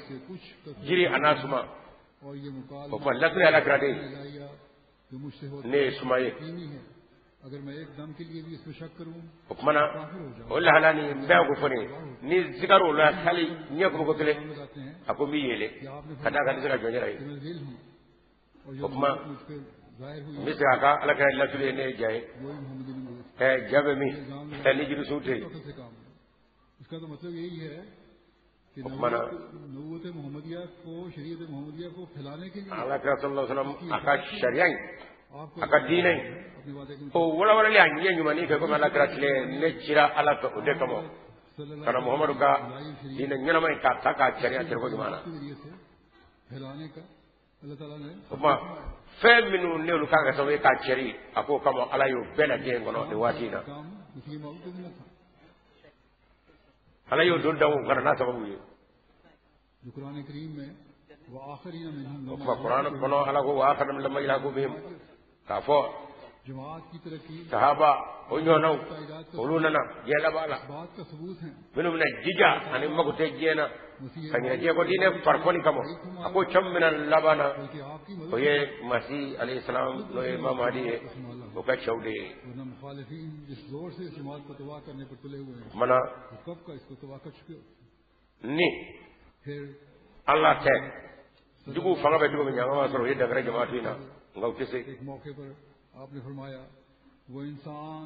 jiri a n'a suma. O tuma lasiri Ala kira de ye, ne ye suma ye. O tuma na o lahala nin bɛɛ ko fɔ ne ye, ni sigar'o la hali ɲɛ kɔmɔkɔ kelen, a ko n b'i yɛlɛ ka d'a kan n tɛ se ka jɔ n yɛrɛ ye. O tuma n bɛ segin a kan, Ala kira lasiri ye ne ye ja ye. Ja bɛ min? Ni jirisun tɛ yen. O tuma na Ala kira sallallahu alaihi wa sallam a ka sariya in, a ka diinɛ in, o walawalali a ɲɛ ɲumannin kɛ komi Ala kira tile ne cira Ala fɛ o de kama, ka na Muhamadu ka diinɛ ɲɛnama in k'a ta k'a sariya sariya ɲuman na. O tuma fɛn minnu n'olu kan ka sababu ye k'a cɛri, a k'o kama Ala y'o bɛɛ na diɲɛ kɔnɔ nin waati in na. Ala y'o don danw ka na n'a sababu ye. O tuma kuranɛ kɔnɔ Ala ko wa akharina lamma yalhaqu bihim, k'a fɔ sahaba o ɲɔgɔnnaw olu nana diɲɛ laban la, minnu bɛna jija ani mago tɛ diɲɛ na ka ɲinɛ diɲɛ kɔ diinɛ farifoni kama. A ko cɛ min bɛna laban na o ye Masi alayhi salam, n'o ye Imam Mahdi ye, o ka cɛw de ye. O tuma na ni Ala tɛ juguw fanga bɛ cogo min ɲama b'a sɔrɔ u ye dankari jamaatu in na, nka u tɛ se.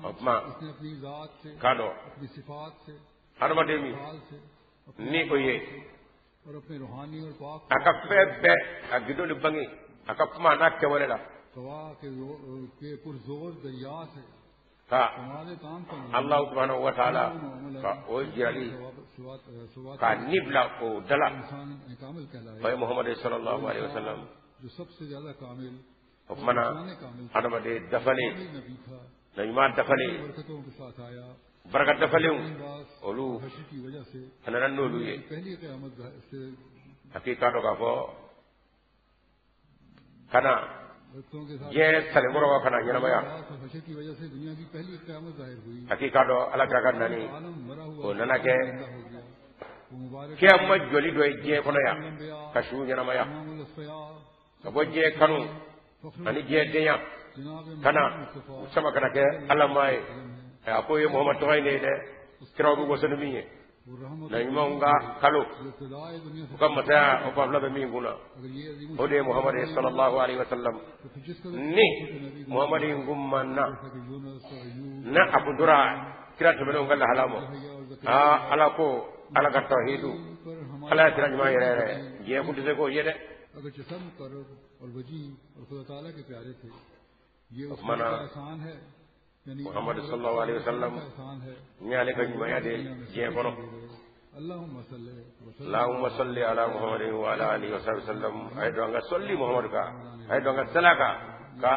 O tuma k'a dɔn hadamaden min ni o ye a ka fɛn bɛɛ a gindo ni bange, a ka kuma n'a kɛwale la, ka Allah subhanahu wa ta'ala ka o jirali ka ni bila o da la, o ye Muhamadu sallallahu alaihi wa sallam. O tuma na hadamaden dafalen, na ɲuman dafalen, barika dafalenw, olu a nana n'olu ye. A k'i k'a dɔn k'a fɔ ka na diɲɛ salenkɔrɔ ka na ɲɛnamaya, a k'i k'a dɔn Ala kira ka nani o nana kɛ kiyama jɔli dɔ ye diɲɛ kɔnɔ yan, ka su ɲɛnamaya, ka bɔ diɲɛ kanu ani diɲɛ denya ka na u sama ka na kɛ Ala maa ye. A ko ye Muhamadu tɔgɔ in de ye dɛ, kiraw bɛ waso ni min ye, na ɲumanw ka kalo u ka masaya o banfula bɛ min kunna, o de ye Muhamadu ye sallallahu alaihi wa sallam. Ni Muhamadu in kun ma na, na a kun tora kira tɛmɛnenw ka lahala ma, aa Ala ko Ala ka tawhidu, Ala ye kira ɲuman yɛrɛ yɛrɛ, diɲɛ kun tɛ se k'o ye dɛ. O tuma na Muhamadu sallallahu alaihi wa sallam n y'ale ka ɲumanya de diɲɛ kɔnɔ. Allahumma salli ala Muhammadin wa ala alihi wa sahbihi sallam. A ye don an ka sɔli Muhamadu kan, a ye don an ka sala kan, ka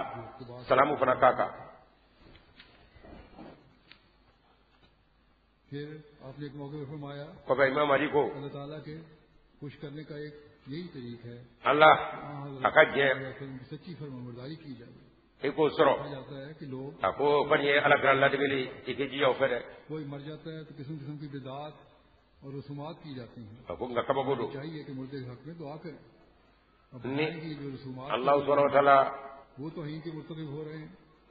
salamu fana k'a kan. Kɔfɛ Imam Mahdi ko Ala a ka jɛ i k'o sɔrɔ, a ko o kɔni ye Ala kira ladegeli, i k'i jija o fɛ dɛ. A ko nka kabako don, ni Alahu subahana wa taala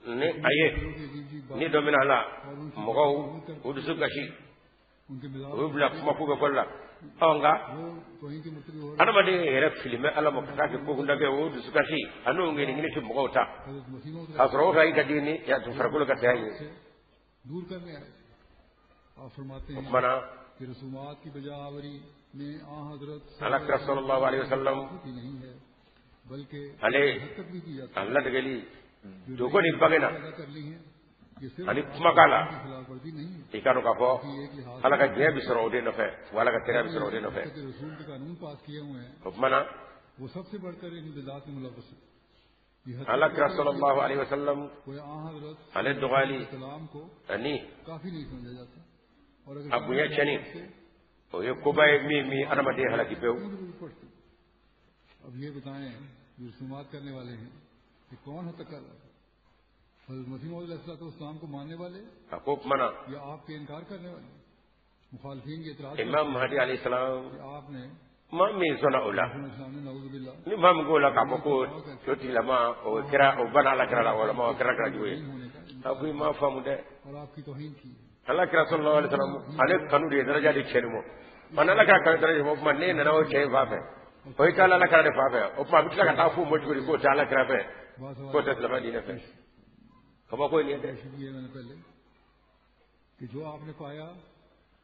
ni a ye ni dɔ mina a la, mɔgɔw u dusu kasi, u bɛ bila kuma ko bɛɛ fɔli la. Ɔ nka adamaden yɛrɛ fili bɛ Ala ma ka taa kɛ ko kunda kɛ, o dusukasi a n'o ŋɛniŋɛni tɛ mɔgɔw ta, k'a sɔrɔ o ka i ka di ni ya farikolo ka saya ye. O tuma na Ala kira sallallahu alaihi wa sallam ale a ladegeli dogo ni bange na ani kumakan la, i k'a dɔn k'a fɔ Ala ka diɲɛ bɛ sɔrɔ o de nɔfɛ, wa Ala ka teriya bɛ sɔrɔ o de nɔfɛ. O tuma na Ala kira sallallahu alaihi wa sallam ale dɔgɔyali ani A bonya tiɲɛni o ye koba ye min min adamaden halaki pewu. अब ये बताएं जो रसूमात करने वाले हैं कि कौन हद तक कर रहा है, हज़रत मसीह मौऊद अलैहिस्सलाम को मानने वाले a ko o tuma na या आपके इनकार करने वाले? मुखालिफीन के एतराज Imam Mahdi alayhi salam कि आपने maa min sɔnna o la, इस्लाम ने नऊज़ुबिल्लाह ni maa min ko la k'a fɔ ko o tigilama o kɛra o banna Ala kira la walima o kɛra kira jugu ye, होने का a ko i m'a faamu dɛ. और आपकी तौहीन की है। Ala kira sallallahu alaihi wasallam ale kanu de ye daraja di cɛ nin ma. Ma n'Ala kira kanu daraja o tuma ne nana o cɛ in fan fɛ, o i t'ala Ala kira de fan fɛ, o tuma a bɛ tila ka taa f'u ma cogo di k'o tɛ Ala kira fɛ, k'o tɛ silamɛ diinɛ fɛ? Kabako ye nin ye dɛ. पेश किए मैंने पहले कि जो आपने पाया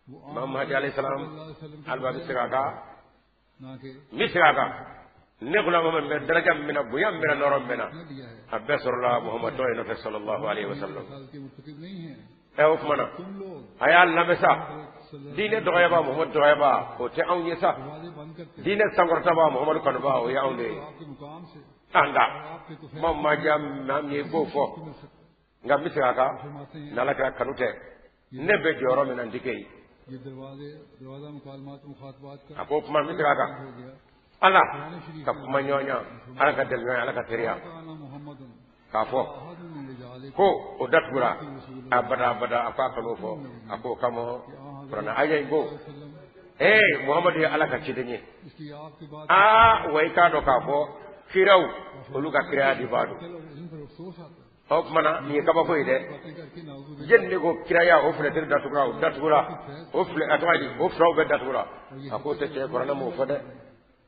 वो Imam Mahdi alayhi salam hali bi a bɛ segin a kan, ना कि n bɛ segin a kan, ne Ghulam Muhammad bɛ daraja min na, bonya min na, nɔrɔ min na, न दिया है a bɛɛ sɔrɔla Muhammad tɔ in nɔfɛ sallallahu alaihi wasallam. साल के मुर्तकिब नहीं है Ɛ o tuma na तुम लोग a y'a lamɛn sa, diinɛ dɔgɔyaba Muhammad dɔgɔyaba o tɛ anw ye sa, दरवाजे बंद करते diinɛ sankɔrɔtaba Muhammadu kanuba o ye anw de ye. आपके मुकाम से Nka आपके तो kuma ma diya maa min ye i b'o fɔ, मिल सकता nka n bɛ segin a kan, फरमाते हैं n'Ala kira kanu tɛ ne bɛ jɔyɔrɔ min na n tɛ kɛ yen. ये दरवाजे दरवाजा मुकालमात मुखातबात का A ko kuma n bɛ segin a kan, हो गया Ala ka kuma ɲɔgɔnya, Ala ka deli ɲɔgɔnya, Ala ka teriya, काना Mohammedan k'a fɔ अहदुन मिन रिजालिकुम ko o datugura abada abada. A ko a kan'o fɔ, a k'o kama kuranɛ aya in ko वसल्लम ee Muhamadu ye Ala ka ciden ye. इसलिए आपके बाद Aa wa i k'a dɔn k'a fɔ kiraw olu ka kiraya di b'a don. कल और इन पर अफसोस आता है O tuma na nin ye kabako ye dɛ. बातें करके नाउज़ुबिल्लाह Jeli ne ko kiraya o filɛtiri datugura, o datugura, o filɛ a tɔgɔ ye di, o furaw bɛɛ datugura. A k'o tɛ tiɲɛ, kuranɛ m'o fɔ dɛ.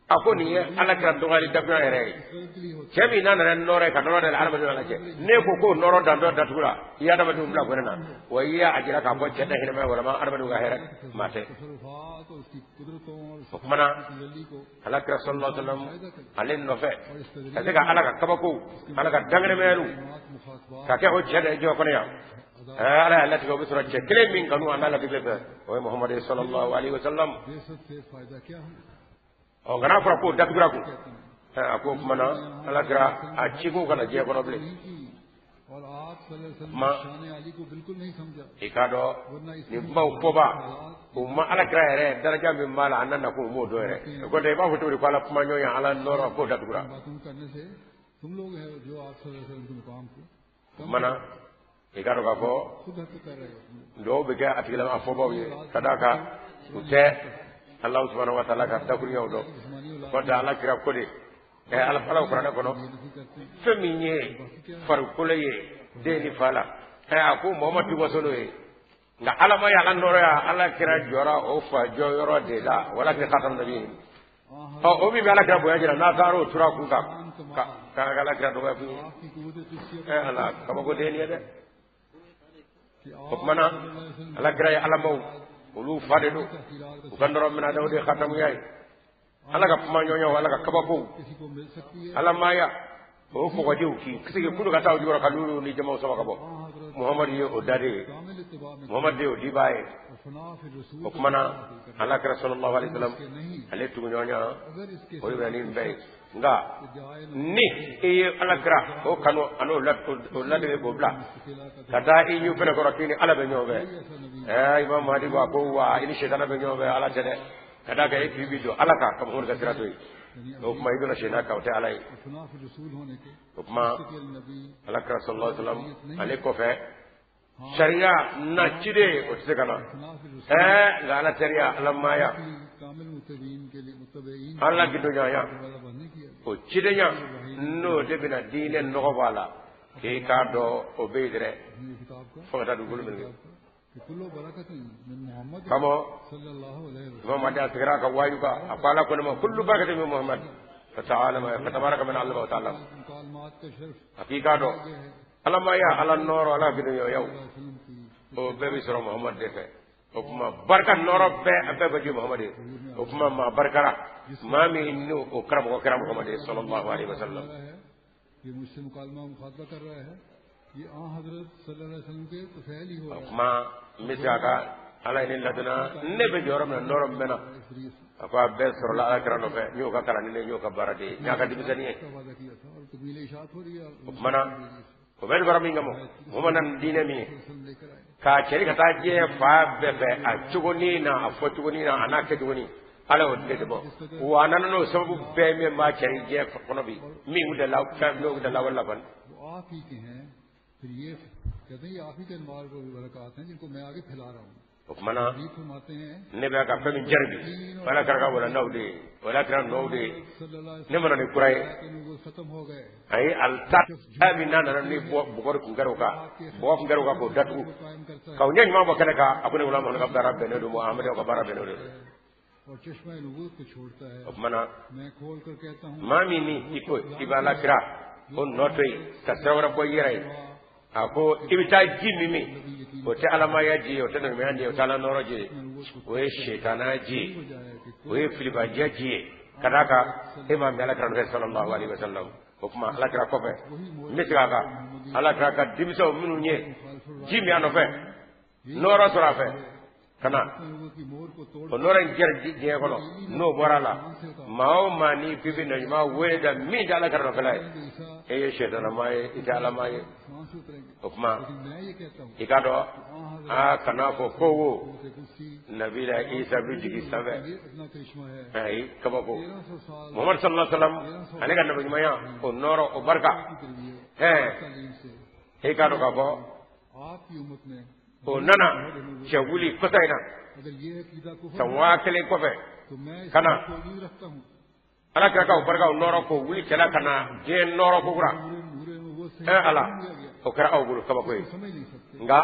A ko nin ye Ala kira dɔgɔyali dakurunya yɛrɛ ye. गलत के लिए होता Cɛ min n'a nana ni nɔrɔ ye ka nɔrɔ dayɛlɛ adamadenw ala cɛ, ne ko k'o nɔrɔ dantɔ datugura, i ye adamadenw bila gɛrɛ na wa i y'a jira k'a fɔ cɛ tɛ hinɛ walima adamadenw ka hɛrɛ maa tɛ. है तसर्रुफात और उसकी कुदरतों और O tuma na तजल्ली को Ala kira sallallahu alaihi wasallam ale nɔfɛ ka se ka Ala ka kabakow, Ala ka danganimayaliw मुकालमात मुखातबात ka kɛ o cɛ de ye jɔ kɔnɔ yan. Ala y'a latigɛ o bɛ sɔrɔ cɛ kelen min kanu a n'a latigɛ fɛ, o ye Muhamadu ye sallallahu alaihi wasallam. बेसत से फायदा क्या हुआ? Ɔ nka n'a fɔra k'o datugura kun, a ko o tuma na Ala kira a cikun kana diɲɛ kɔnɔ bilen. नहीं की और आप सल्लल्लाहु अलैहि वसल्लम मां की शान अली को बिल्कुल नहीं समझा i k'a dɔn nin kumaw fɔba u ma Ala kira yɛrɛ daraja min b'a la a n'a nakun u m'o dɔn yɛrɛ. O kɔrɔ i b'a fɔ cogo di ko Ala kuma ɲɔgɔnya Ala nɔrɔ k'o datugura. बातों करने से तुम लोग है जो आप सल्लल्लाहु अलैहि वसल्लम के मुकाम को O tuma na i k'a dɔn k'a fɔ खुद हक कर रहे हो। dɔw bɛ kɛ a tigilama a fɔbaw ye ka d'a kan u tɛ Alahu subahanahu wa taala ka dakurunyaw dɔn. O kɔrɔ Ala kira ko de ɛ Ala Ala kuranɛ kɔnɔ नहीं करते हैं fɛn min ye farikolo ye den ni fa la, ɛ a ko mɔgɔ ma ti waso n'o ye, nka Ala ma ye a ka nɔrɔya Ala kira jɔra o fa jɔyɔrɔ de la wala kira khatam nabi. Ɔ o min bɛ Ala kira bonya jira n'a taara o tura kun kan ka ka Ala kira dɔgɔya kun ye. आपकी कुव्वत कुदसिया Ɛ Ala kabako den ye dɛ. कि O tuma na Ala kira ye alamaw olu fa de don, u ka nɔrɔ minɛ o de ye khatamuya ye. Ala ka kuma ɲɔgɔnyaw, Ala ka kabakow, किसी को मिल सकती है Alamaya o kɔgɔjiw k'i sigi kulu ka taa o jukɔrɔ ka lulu ni jamaw sama ka bɔ, Muhamadu ye o da de ye, कामिल इत्तिबा में Muhamadu de y'o dibaa ye. और फना फिर रसूल O tuma na Ala kira sallallahu alaihi wasallam के नहीं ale tuguɲɔgɔnya अगर इसके o de bɛ na ni nin bɛɛ ye. Nka जाए ni i ye Ala kira o kanu ani o ladege k'o bila अकेला का ka taa i ɲu fɛnɛ kɔrɔ k'i ni Ala bɛ ɲɔgɔn fɛ, ऐसा नबी ɛ Imam Mahdi ko a ko wa i ni sɛtana bɛ ɲɔgɔn fɛ Ala tɛ dɛ, ka d'a kan e k'i bi don Ala kan ka Muhamadu ka sira to yen, o tuma i donna sɛtana kan o tɛ Ala ye. और फना फिर रसूल होने के O tuma मुस्तकिल नबी Ala kira sallallahu alaihi wasallam ale kɔfɛ sariya na ciden o tɛ se ka na. फना फिर रसूल Ɛ nka Ala teriya Ala maaya की कामिल मुतबीन के लिए मुतबईन Ala gidonɲɔgɔnya दरवाजा बंद नहीं किया o cidenya n'o de bɛna diinɛ nɔgɔ bɔ a la k'i k'a dɔn o bɛ yen dɛrɛ अपनी किताब का fo ka taa dugukolo meleke. कि कुल्लो बरकतिन मिन मोहम्मद Kama सल्लल्लाहु अलैहि वसल्लम Imam Mahdi a sigira a ka waaju kan, a ko Ala ko ne ma kullu barakatin min Muhammad fata'alama fatabaraka min allama wa ta'allam. मुकालमात का शर्फ A k'i k'a dɔn यह है Ala maya Ala nɔrɔ Ala gidonɲɔgɔnyaw वसल्लम की o bɛɛ bɛ sɔrɔ Muhammad de fɛ. O tuma barika nɔrɔ bɛɛ a bɛɛ bɛ di Muhammad ye. O tuma maa barikara maa min n'o o karamɔgɔ kɛra Muhammad ye sallallahu alaihi wasallam. रहा है ये मुझसे मुकालमा मुखातबा कर रहा है ये आ हजरत सल्लल्लाहु अलैहि वसल्लम के तफैल ही हो O रहा tuma n bɛ segin a kan, Ala ye ne ladonna ne bɛ jɔyɔrɔ min na nɔrɔ min bɛ na, है इस तरीके से a ko a bɛɛ sɔrɔla Ala kira nɔfɛ. N y'o ka kalanden ye, n y'o ka baara de ye, n y'a ka denmisɛnnin ye. का वादा किया था और तकमील इशात हो रही है O tuma na O bɛ bara min kama o ma na diinɛ min ye k'a cɛri ka taa diɲɛ fa bɛɛ fɛ a cogonin na a fɔ cogonin na a n'a kɛcogonin ala y'o tile de bɔ wa a nana n'o sababu bɛɛ min b'a cɛri diɲɛ kɔnɔ bi min tun tɛ la fɛn n'o tun tɛ lawale la kɔni. O tuma na ne bɛ ka fɛn min jaabi ala kɛra ka walandaw de ye wala kɛra nɔw de ye ne mana ni kura ye ayi alita min n'a nana ni bɔgɔ kun kɛra o kan bɔgɔ kun kɛra o kan k'o datugu k'aw ɲɛ ɲuman bɔ kɛnɛ kan a ko ne wula ka baara bɛnnen don Amadu ka baara bɛnnen don. O tuma na maa min ni i ko i b'a la kira o nɔ to yen ka sira wɛrɛ bɔ i yɛrɛ ye a ko i bɛ taa ji min min o tɛ alamaya ji ye o tɛ nɔgɔya ji ye o tɛ ala nɔrɔ ji ye o ye sitana ji ye o ye filibajɛ ji ye ka d'a kan e m'a mɛn ala kira nɔfɛ sallallahu alaihi wa sallam. O tuma ala kira kɔfɛ n bɛ segin a kan ala kira ka denmisɛnw minnu ye ji min a nɔfɛ nɔrɔ sɔrɔ a fɛ ka na o nɔrɔ in kɛra diɲɛ kɔnɔ n'o bɔra a la maa o maa n'i k'i bɛ naɲuman wele da min tɛ ala kira nɔfɛla ye e ye sɛtanama ye i tɛ alama ye. O tuma i k'a dɔn aa kana fɔ ko wo nabila Isa bɛ jigin sanfɛ ayi kabako Muhamadu sallallahu alaihi wa sallam ale ka nabiɲumanya o nɔrɔ o barika e k'a dɔn k'a fɔ o nana cɛ wuli kɔsa in na san 1000 kɔfɛ ka na ala kira ka o barika o nɔrɔ k'o wuli cɛla ka na diɲɛ nɔrɔ ko kura ala o kɛra aw bolo kabako ye nka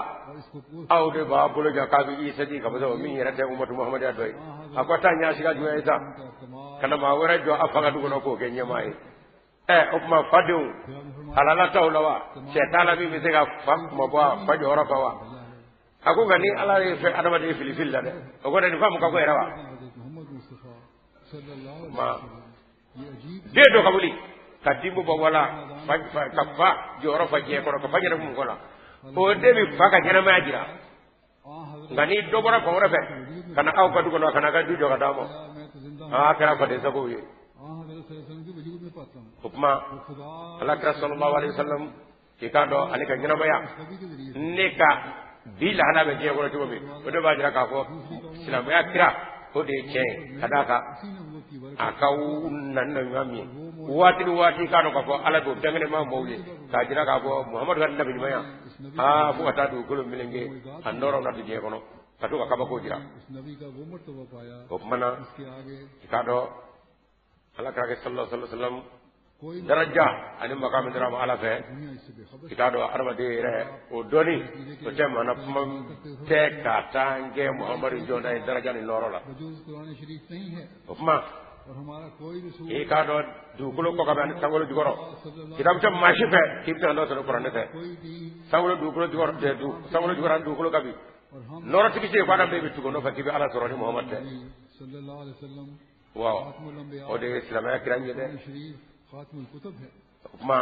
aw de b'a bolo jan k'a bɛ Isa jigin ka bɔ min yɛrɛ tɛ umatu Muhamadiya dɔ ye a ko taa ɲɛsiga jumɛn ye sa ka na maa wɛrɛ jɔ a fa ka du kɔnɔ k'o kɛ ɲɛmaa ye. O tuma fadenw halala t'aw la wa cɛ t'a la min bɛ se ka fa kuma bɔ a fa jɔyɔrɔ fa wa a ko nka ni ala ye fɛn adamaden fili fili la dɛ o kɔrɔ nin faamu ka ko yɛrɛ wa. Ma den dɔ ka wuli ka denbo bɔ wala ka fa jɔyɔrɔ fa diɲɛ kɔnɔ ka fa yɛrɛ mun kɔnɔ o den bɛ fa ka ɲɛnamaya jira nka ni dɔ bɔra fan wɛrɛ fɛ ka na aw ka du kɔnɔ ka na ka du jɔ ka d'a ma aa kɛra faden sagow ye. O tuma ala kira sallallahu alaihi wasallam k'i k'a dɔn ale ka ɲɛnamaya ne ka bi lahala bɛ diɲɛ kɔnɔ cogo min o de b'a jira k'a fɔ silamɛya kira o de ye tiɲɛ ye ka d'a kan a ka na ni ɲuman min ye waati ni waati k'a dɔn k'a fɔ ala b'o dankɛnɛma maaw ye k'a jira k'a fɔ Muhamadu ka nabi ɲumanya aa fo ka taa dugukolo meleke a nɔrɔ na don diɲɛ kɔnɔ ka to ka kabako jira. O tuma na i k'a dɔn ala kira kɛ sallallahu alaihi wasallam daraja ani makamu dira ma ala fɛ i k'a dɔn adamaden yɛrɛ o dɔnni o tɛ maa na kuma tɛ ka taa n kɛ Muhamadu jɔnda ye daraja ni nɔrɔ la. O tuma i k'a dɔn dugukolo kɔ ka bɛ ani sankolo jukɔrɔ kitabu tɛ maa si fɛ k'i bɛ se ka nɔ sɔrɔ kuranɛ fɛ sankolo dugukolo jukɔrɔ sankolo jukɔrɔ ani dugukolo ka bi nɔrɔtigi tɛ yen ko adamaden bɛ tugu nɔfɛ k'i bɛ ala sɔrɔ ni Muhamadu tɛ. Waaw o de ye silamɛya kira ye dɛ. O tuma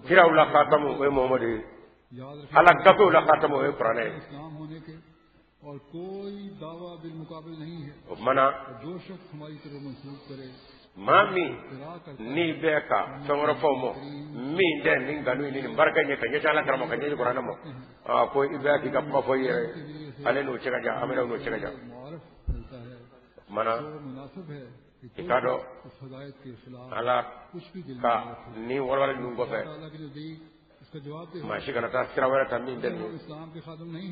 kiraw la khatamu o ye Muhamadu ye ala gafew la khatamu o ye kuranɛ ye. O tuma na maa min n'i bɛ ka fɛn wɛrɛ fɔ o ma min tɛ nin nkalon ni nin barika in ye ka ɲɛsin ala kira ma ka ɲɛsin kuranɛ ma aa ko i bɛ k'i ka kuma fɔ i yɛrɛ ye ale n'o cɛ ka jan amina n'o cɛ ka jan. O tuma na i k'a dɔn ala ka nin walawalali ninnu kɔfɛ maa si kana taa sira wɛrɛ ta min tɛ nin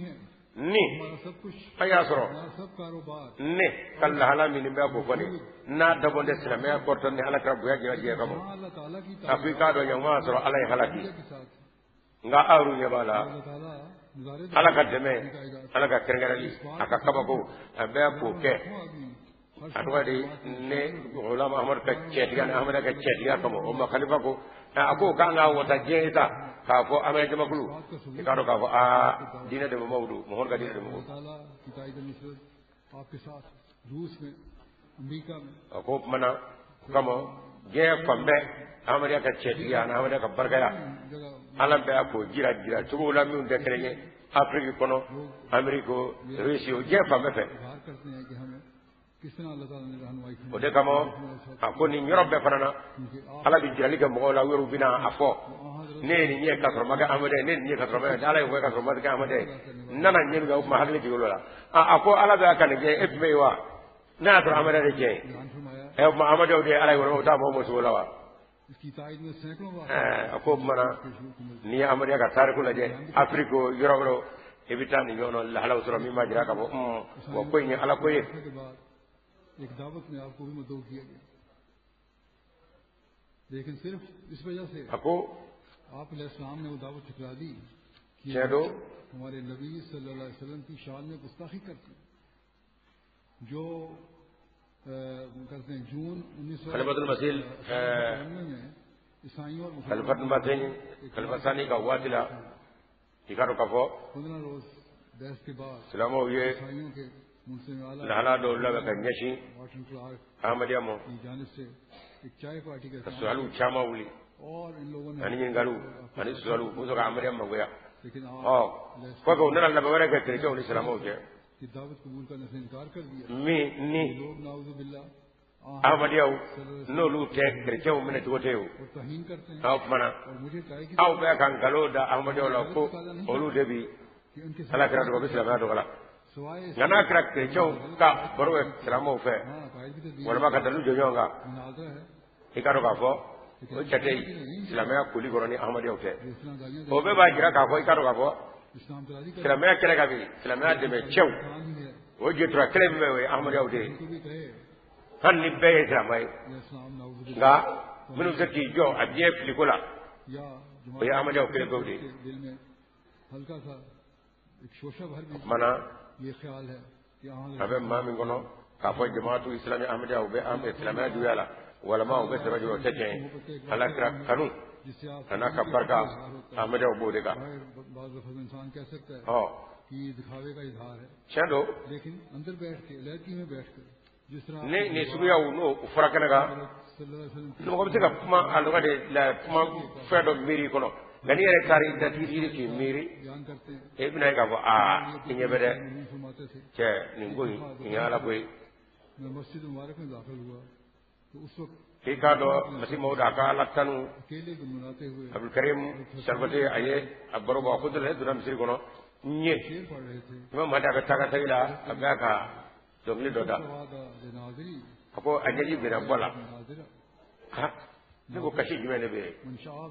ye. Ni a y'a sɔrɔ ne ka lahala min bɛ k'o fɔ nin n'a dabɔn tɛ silamɛya kɔrɔtɔ ni ala kira bonya jira diɲɛ kama a ko i k'a dɔn yan y'a sɔrɔ ala ye halaki nka aw yɛrɛ ɲɛ b'a la ala ka dɛmɛ ala ka kɛrɛnkɛrɛnli a ka kabako a bɛ k'o kɛ a tɔgɔ de ne Ghulam Ahmadu ka cɛtigiya ni Ahmadu ka cɛtigiya kama o ma khalifa ko a ko k'an ka wasa diɲɛ ye sa k'a fɔ an bɛ jamakulu i k'a dɔn k'a fɔ aa diinɛ dɛmɛbaaw don Muhamadu ka diinɛ dɛmɛbaaw. A ko o tuma na o kama diɲɛ fan bɛɛ Ahmadiyya ka cɛtigiya ani Ahmadiyya ka barikaya ala bɛ k'o jira jira cogo la minnu tɛ kelen ye Afiriki kɔnɔ Amérique o Russie o diɲɛ fan bɛɛ fɛ. O de kama a ko nin yɔrɔ bɛɛ fana na Ala bɛ jirali kɛ mɔgɔw la, u yɛrɛw bɛna a fɔ ne ye nin ye ka sɔrɔ ma kɛ Amadu ye, ne ye nin ye ka sɔrɔ ma kɛ Ala ye, ka sɔrɔ ma kɛ Amadu ye, n nana ɲɛ min kɛ o tuma hakili jigin o la. A ko Ala bɛ ka nin kɛ, e tun bɛ yen wa? N'a y'a sɔrɔ Amadu de tiɲɛ ye, ɛ o tuma Amadu de ye Ala ye, o t'a mɔgɔ sogo la wa? A ko o tuma na n'i ye Amadu ka tariku lajɛ Afiriki yɔrɔ wɛrɛw, i bɛ taa nin ɲɔgɔn lahalaw sɔrɔ min b'a jira k'a fɔ wa ko in ye Ala ko ye. एक दावत में आपको भी मदऊ किया गया, लेकिन सिर्फ इस वजह से आप अलैहिस्सलाम ने वो दावत ठुकरा दी कि हमारे नबी सल्लल्लाहु अलैहि वसल्लम की शान में गुस्ताखी करती, जो करते हैं जून 1995 में ईसाइयों और मुसलमानों का waati la i k'a dɔn k'a fɔ 15 रोज बहस के बाद silamɛw ye ईसाइयों के lahala dɔw labɛn ka ɲɛsin Ahmadiyya ma, ka suyaliw caman wuli ani ɲininkaliw ani suyaliw u bɛ sɔrɔ ka Ahmadiyya mangoya. Ɔ kɔfɛ u nana labɛn wɛrɛ kɛ kerecɛnw ni silamɛw cɛ min ni Ahmadiyyaw n'olu tɛ kerecɛnw minɛ cogo tɛ yen o. O tuma na aw bɛ ka nkalon da Ahmadiyyaw la ko olu de bi Ala kira dɔgɔ, u bɛ silamɛya dɔgɔ la. Nka n'a kɛra kerecɛnw ka baro kɛ silamɛw fɛ walima ka dalilu jɔ ɲɔgɔn kan, i k'a dɔn k'a fɔ o jate silamɛya koli kɔrɔ ni Ahmadiyyaw tɛ. O bɛɛ b'a jira k'a fɔ i k'a dɔn k'a fɔ silamɛya kɛlɛ ka bi silamɛya dɛmɛ cɛw o jetura kɛlɛ min bɛ o ye Ahmadiyyaw de ye, hali ni bɛɛ ye silamɛ ye, nka minnu bɛ se k'i jɔ a diɲɛ filiko la o ye Ahmadiyyaw kelen pewu de ye. O tuma na a bɛ maa min kɔnɔ k'a fɔ jamaatu islami Ahmadiyya u bɛ silamɛya juguya la walima u bɛ silamɛya juguya, o tɛ tiɲɛ ye. Ala kira kanu a n'a ka barika Ahmadiyyaw b'o de kan. Ɔ tiɲɛ don, ne nin suguyaw n'o fɔra kɛnɛ kan, mɔgɔ bɛ se ka kuma a lɔgɔ de la, kuma fɛn dɔ miiri kɔnɔ, nka n'i yɛrɛ taara i datigi k'i miiri, e bɛna ye k'a fɔ aa i ɲɛ bɛ dɛ cɛ nin ko in nin ye Ala ko ye. I k'a dɔn Masi Mawudu a ka Ala tanu Abdulkarim Sarbate a ye a baro bɔ, a ko dɔ la ne donna misiri kɔnɔ n ye Imam Mahdi a bɛ taa ka segin la, a bɛ ka dɔnkili dɔ da, a ko a ɲɛji binna bɔ la. Ne ko kasi jumɛn de bɛ yen?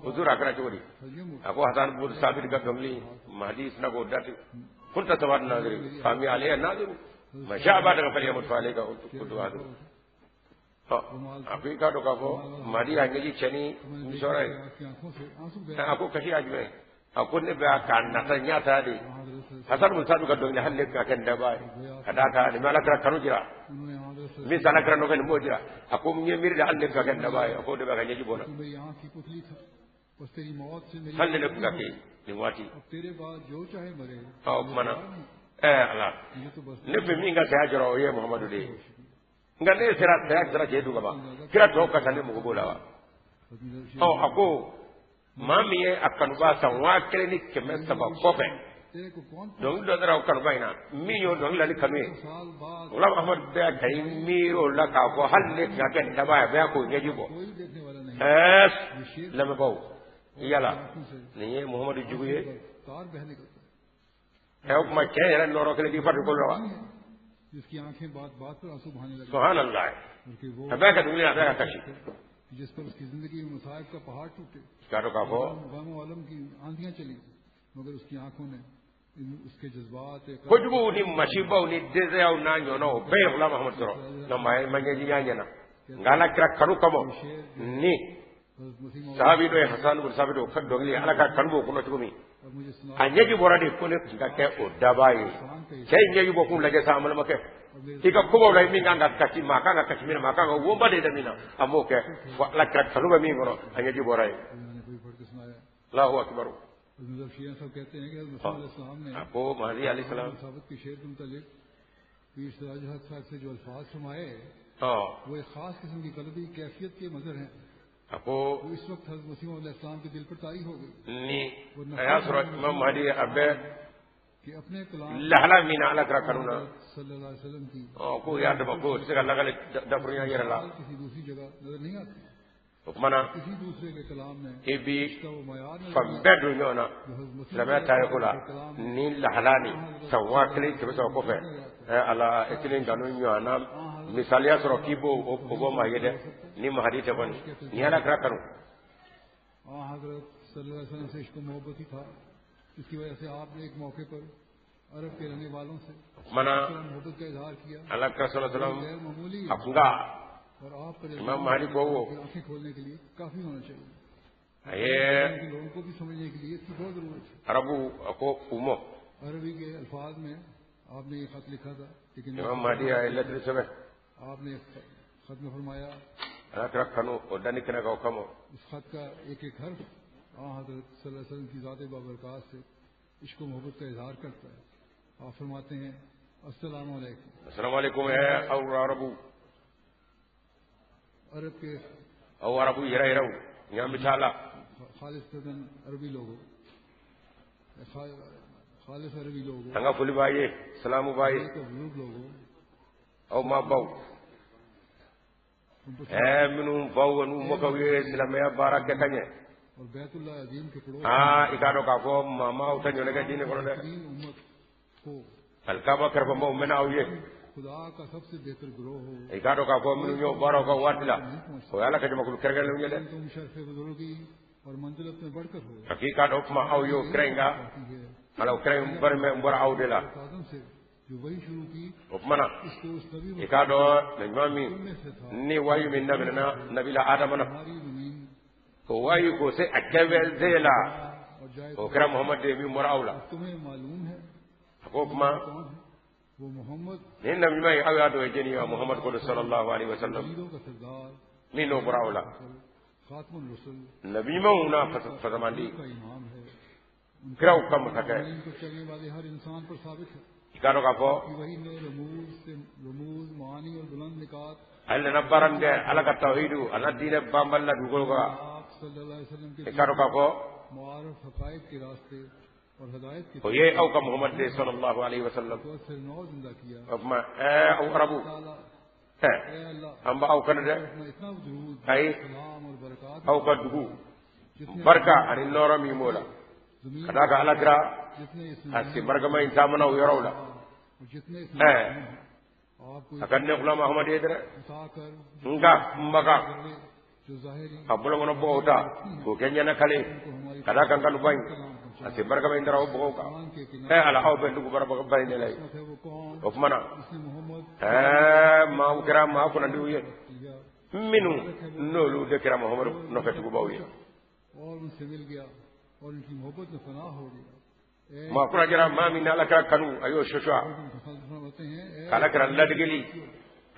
O tora a kɛra cogo di? A ko Hasan bun Sabit ka dɔnkili Mahdi sina k'o dati kunta sawad naziri fami alayya naziru ma sha ba daga fali yamut fa alayka kuntu hadu. A ko i k'a dɔn k'a fɔ Mahdi y'a ɲɛji cɛ ni misɔrɔ ye. A ko kasi y'a jumɛn? A ko ne bɛ k'a nata n y'a ta de Hasan bun Sabit ka dɔnkili hali ne ka kɛ n dabaa ye, ka d'a kan nin bɛ Ala kira kanu jira, min tɛ Ala kira nɔfɛ nin b'o jira. A ko n ye miiri de hali ne ka kɛ n dabaa ye, a ko de bɛ ka ɲɛji bɔ n na, hali ne tun ka kɛ nin waati. Ɔ o tuma na Ala ne bɛ min ka saya jɔrɔ o ye Muhamadu de ye, nka ne sera saya sera k'e dun ka ban, kira tɔw ka ca ne mago b'o la wa? Ɔ a ko maa min ye a kanuba san 1300 kɔfɛ dɔnkili dɔ dara o kanuba in na, min y'o dɔnkili la ni kanu ye, Ghulam Ahmad bɛɛ ka i miiri o la k'a fɔ hali ne tun ka kɛ nin dabaa ye, a bɛɛ k'o ɲɛji bɔ. Lamɛnbaaw, yala nin ye Muhamadu jugu ye? O tuma cɛ yɛrɛ nɔrɔ kelen k'i farikolo la wa? Subhanallah, a bɛɛ ka dɔnkili la, a bɛɛ ka kasi. जिस पर उसकी जिंदगी में मसाइब का पहाड़ टूटे, k'a dɔn k'a fɔ गम की आंधियां चली, मगर उसकी आंखों ने उसके जज्बात kojuguw ni masibaw ni dɛsɛyaw n'a ɲɔgɔnnaw o bɛɛ ye Ghulam Ahmad sɔrɔ, nka maa ma ɲɛji y'a ɲɛna, nka Ala kira kanu kama ni sahabi dɔ ye Hasan bun Sabit o ka dɔnkili Ala ka kanu b'o kɔnɔ cogo min, a ɲɛji bɔra de ko ne tun ka kɛ o dabaa ye. Cɛ in ɲɛji bɔ kun lajɛ sa, an balimakɛ, i ka kobaw la i min kan ka kasi, maa kan ka kasi min na, maa kan ka wonba de da min na, a m'o kɛ, fo Ala kira kanu bɛ min kɔnɔ, a ɲɛji bɔra yen. Allahu akbar. A ko Mahdi alayhi salam a ko ni a y'a sɔrɔ Imam Mahdi a bɛ Lahala min na ala kira kanu na ko y'a daba ko tɛ se ka lakale dakurunya yɛrɛ la o tuma na i bi fan bɛɛ don ɲɔgɔn na silamɛya tariku la ni lahala ni san 1300 kɔfɛ ala e tɛna nkalon ɲɔgɔn na misaliya sɔrɔ k'i b'o o bɔ maa ye dɛ ni Mahadi tɛ kɔni ni ala kira kanu. Mana ala kira sallallahu alaihi wasallam a kun ka Imam Mahdi ko wo a ye arabu a ko u ma Imam Mahdi a ye lɛtiri sɛbɛn ala kira kanu o danni kɛnɛ kan o kama. Assalamu alaikum aw arabu aw arabu yɛrɛ yɛrɛw ɲan bɛ taa la an ka foli b'a ye salamu b'a ye aw ma baw minnu baw n'u mɔkɛw ye silamɛya baara kɛ ka ɲɛ i k'a dɔn k'a fɔ maamaw tɛ ɲɔgɔn kɛ diinɛ kɔnɔ dɛ alikaba kɛrɛfɛmaaw mɛnna aw ye i k'a dɔn k'a fɔ minnu y'o baaraw ka waati la o ye ala ka jamakulu kɛrɛnkɛrɛnnenw ye dɛ a k'i k'a dɔn o tuma aw y'o kira in ka ala o kira in bɔra aw de la o tuma na i k'a dɔn na ɲuman min ni wayu min daminɛna nabila adama na o wayu k'o se a kɛfɛn la o kɛra Muhamadu de ye min bɔra aw la a ko o tuma nin nabi ɲuman ye aw y'a dɔn ye jɛni ye Muhamadu ko sallallahu alaihi wa sallam min n'o bɔra aw la nabi ɲumanw n'a fasamandi kiraw ka masakɛ i k'a dɔn k'a fɔ ale nana baara min kɛ ala ka tawhidu a n'a diinɛ banbali la dugukolo kan i k'a dɔn k'a fɔ o ye aw ka Muhamadu de sallallahu alaihi wa sallam o tuma aw arabu an b'aw kanu dɛ ayi aw ka dugu barika ani nɔɔrɔ min b'o la ka d'a kan ala kira a sen barikama in taamana o yɔrɔw la a ka ne kula Muhamadu ye dɛ nka Maka ka bolokɔnɔ bɔgɔw ta k'o kɛ ɲɛnakale ka d'a kan kanuba in a sen barikama in taara o bɔgɔw kan ala aw bɛ dugu baraba in de la ye o tuma na maaw kɛra maa kunnandiw ye minnu n'olu de kɛra Muhamadu nɔfɛtugubaw ye maa kura jɛra maa min n'ala kɛra kanu a y'o sɔsɔ k'ala kɛra ladegeli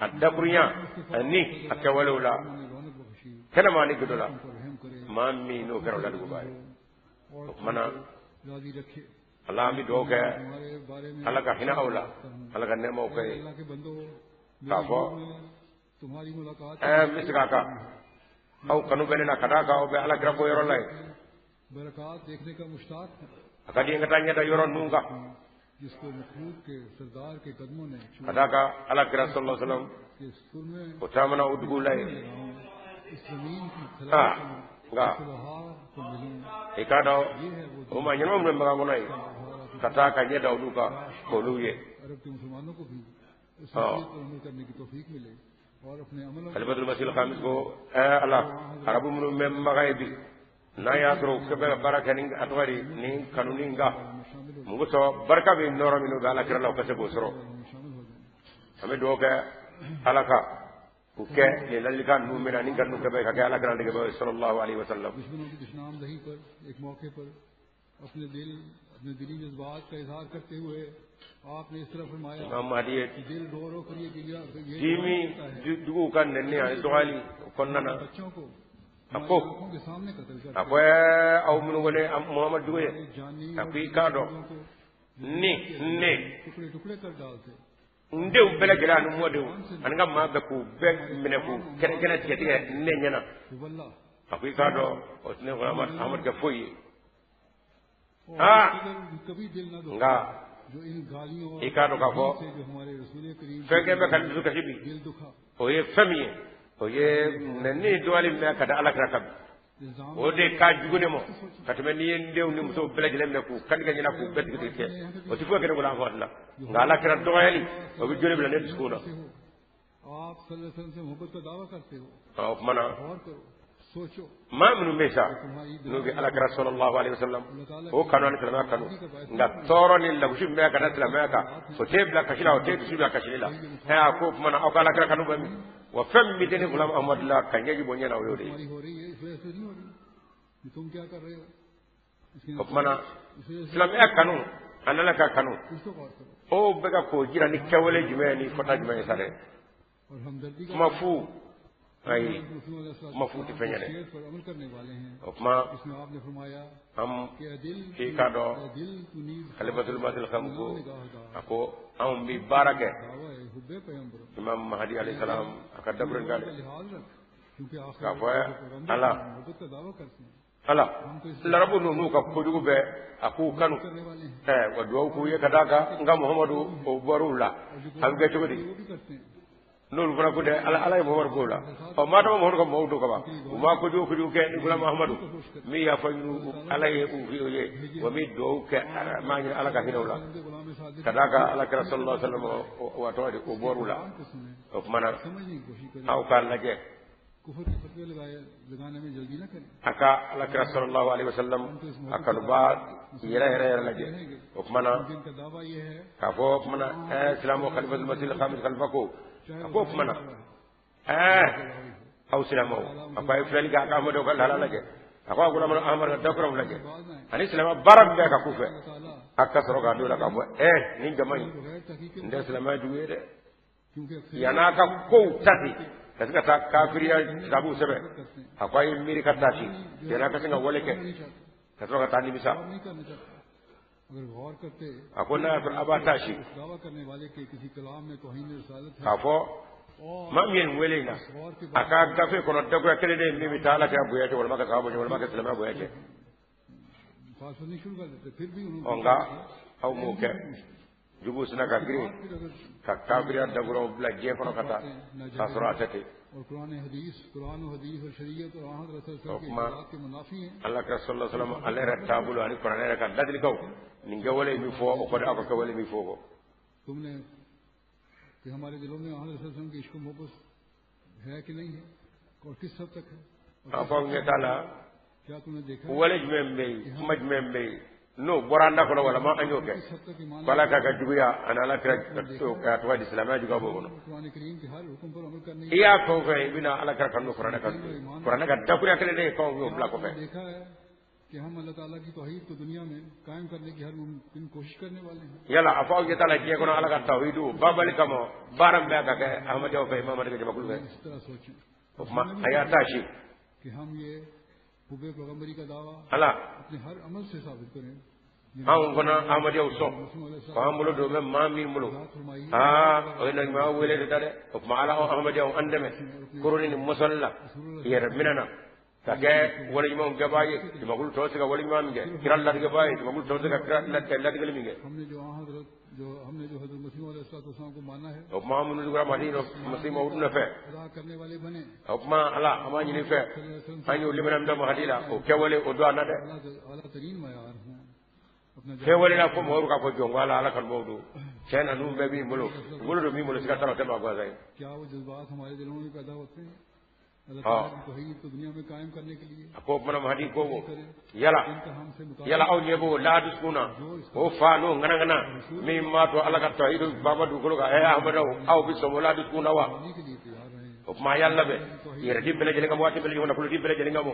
a dakurunya ani a kɛwalew la kɛnɛma ni gundo la maa min n'o kɛra o ladegebaa ye o tuma na ala an bɛ dugawu kɛ ala ka hinɛ aw la ala ka nɛɛmaw kɛ ye k'a fɔ n bɛ segin a kan aw kanu bɛ ne na ka d'a kan aw bɛ ala kira ko yɔrɔ la ye a ka di n ka taa ɲɛda yɔrɔ ninnu kan ka d'a kan ala kira sallallahu alaihi wasallam o taamana o duguw la yen nka i k'a dɔn o maa ɲɛnama minnu bɛ Makan kɔnɔ yen ka taa ka ɲɛ da olu kan k'olu ye Khalifatul Masih Khamis ko ala arabu minnu bɛ Makan ye bi n'a y'a sɔrɔ u bɛ ka baara kɛ ni a tɔgɔ di ni kanu ni nka mun kosɔn barika bɛ nɔrɔ minnu bɛ ala kira la u ka se k'o sɔrɔ an bɛ dugawu kɛ ala ka u kɛ nin ladilikan ninnu minɛ ni kanu kɛ bɛ ka kɛ ala kira degebaa ye sallallahu alaihi wa sallam. Imam Mahdi ye dimi juguw ka nɛni ani dɔgɔyali o kɔnɔna na a ko aw minnu ko ne Muhamadu ye a ko i k'a dɔn ni ne n denw bɛɛ lajɛlen ani mɔdenw ani n ka maa bɛɛ k'u bɛɛ minɛ k'u kɛnɛ kɛnɛ tigɛ tigɛ ne ɲɛna a ko i k'a dɔn o tɛ ne Muhamadu kɛ foyi ye nka I k'a dɔn k'a fɔ fɛn kɛ bɛ ka dusu kasi bi, o ye fɛn min ye, o ye nɛni dɔgɔyali min bɛ ka da ala kira kan bi, o de ka jugu ne ma ka tɛmɛ n'i ye n denw ni musow bɛɛ lajɛlen minɛ k'u kantigɛ ɲɛna k'u bɛɛ tigɛ tigɛ. O tɛ foyi kɛ ne bolo an fa la, nka ala kira dɔgɔyali o bɛ joli bila ne dusukun na. O tuma na maa minnu bɛ sa n'u bɛ ala kira sallallahu alaihi wasallam o kanu ani silamɛya kanu, nka tɔɔrɔ ni lagosi min bɛ ka da silamɛya kan, o t'e bila kasi la, o t'e dusu bila kasili la. A ko o tuma na aw ka ala kira kanu bɛ min? Wa fɛn min bɛ ne Gulam Ahmadu la ka ɲɛji bɔ ɲɛ na, o y'o de ye. O tuma na silamɛya kanu ani ala ka kanu, o bɛ ka k'o jira ni kɛwale jumɛn ni fɔta jumɛn ye sa dɛ. Kuma fu, ayi, kuma fu tɛ fɛn ye dɛ. O tuma an k'i k'a dɔn Khalifatul Masih kam ko a ko anw bɛ baara kɛ Imam Mahdi alayhi salam a ka daburen kan dɛ, k'a fɔ ala ala larabu ninnu ka kojugu bɛɛ a k'u kanu, wa duwawu k'u ye ka d'a kan n ka Muhamadu o bɔr'u la, a bɛ kɛ cogo di? N'olu fana ko dɛ ala ye Muhamadu k'o la. Ɔ maa dama Muhamadu ka mɔgɔw don kaban, u ma kojugu kojugu kɛ ni Gulam Ahmadu min yafa ɲini ala ye u ye, wa min duwawu kɛ m'a ɲini ala ka hinɛ u la ka d'a kan ala kira sallallahu alaihi wasallam o tɔgɔ di o bɔr'u la. O tuma na aw k'a lajɛ a ka ala kira sallallahu alaihi wasallam a kanubaa yɛrɛ yɛrɛ yɛrɛ lajɛ. O tuma na k'a fɔ o tuma na silamɛw Khalifatul Masih Khamis Khalifa ko a ko o tuma na aw silamɛw a ko a ye filɛli kɛ a ka Ahmadu ka lahala lajɛ, a ko a Gulam Ahmadu ka dakuraw lajɛ, ani silamɛ baara min bɛ ka k'u fɛ, a ka sɔrɔ k'a don la k'a fɔ nin jama in n tɛ silamɛya jugu ye dɛ. Yann'a ka kow tati ka se ka taa kafiriya kitabuw sɛbɛn, a ko a ye miiri ka tati yann'a ka se ka wale kɛ ka sɔrɔ ka taa nimisa. A ko n'a y'a sɔrɔ a b'a taasi k'a fɔ maa min ye nin wele in na, a ka gafe kɔnɔ dakuya kelen de ye min bɛ taa ala kira bonya cɛ, walima ka sahaba bonya, walima ka silamɛya bonya cɛ. Ɔ nka aw m'o kɛ, juguw sina ka girin ka kafiriya dakuraw bila diɲɛ kɔnɔ ka taa k'a sɔrɔ a tɛ ten. O tuma ala kira sallallahu alaihi wasallam ale yɛrɛ taabolo ani kuranɛ yɛrɛ ka ladilikanw, nin kɛwale min fɔ o kɔ dɛ, aw ka kɛwale min fɔ o kɔ. A fɔ aw ɲɛ t'a la wale jumɛn bɛ yen, kuma jumɛn bɛ yen n'o bɔra an da kɔnɔ walama an y'o kɛ ko ala k'a ka juguya ani ala kira ka tɔgɔ di silamɛya juguya b'o kɔnɔ. I y'a fɛn o fɛn i bɛna ala kira kanu kuranɛ kan, kuranɛ ka dakuruya kelen de ye k'anw y'o bila kɔfɛ. Yala a fɔ aw ɲɛ t'a la diɲɛ kɔnɔ ala ka tawhidu babali kama baara min bɛ ka kɛ Ahmadiyyaw fɛ, Imam Mahdi ka jamakulu fɛ. O tuma a y'a taasi ala anw fana Ahmadiyyaw sɔn k'an bolo don bɛ maa min bolo, o ye naɲumanya wele de ta dɛ. O tuma ala anw Ahmadiyyaw an dɛmɛ koroni ni mɔsɔli la yɛrɛ minɛ na ka kɛ waleɲumanw kɛbaa ye, jamakulu tɔw se ka waleɲuman min kɛ, kira ladigɛbaa ye, jamakulu tɔw se ka kira ladigɛli min kɛ. O tuma minnu tugura Mahdi Masih Mawudu nɔfɛ, o tuma ala an b'a ɲini fɛ an y'o limaniya min da Mahdi la, o kɛwale o don an na dɛ. Kɛwale la fo mɔgɔw k'a fɔ jɔn ko ala ala kanubaw don, tiɲɛ na ninnu bɛɛ b'i bolo, u bolo don min bolo siga t'a la o tɛ maa gansan ye. A ko o kumana Mahdi ko yala yala aw ɲɛ b'o la dusukun na, o fa n'o ŋanaŋana min b'a to ala ka tawhidu baba dugukolo kan, Ahmadaw aw bɛ sɔn o la dusukun na wa? O tuma a y'a labɛn yɛrɛdi bɛɛ lajɛlen kama, waati bɛɛ lajɛlen nafolodi bɛɛ lajɛlen kama,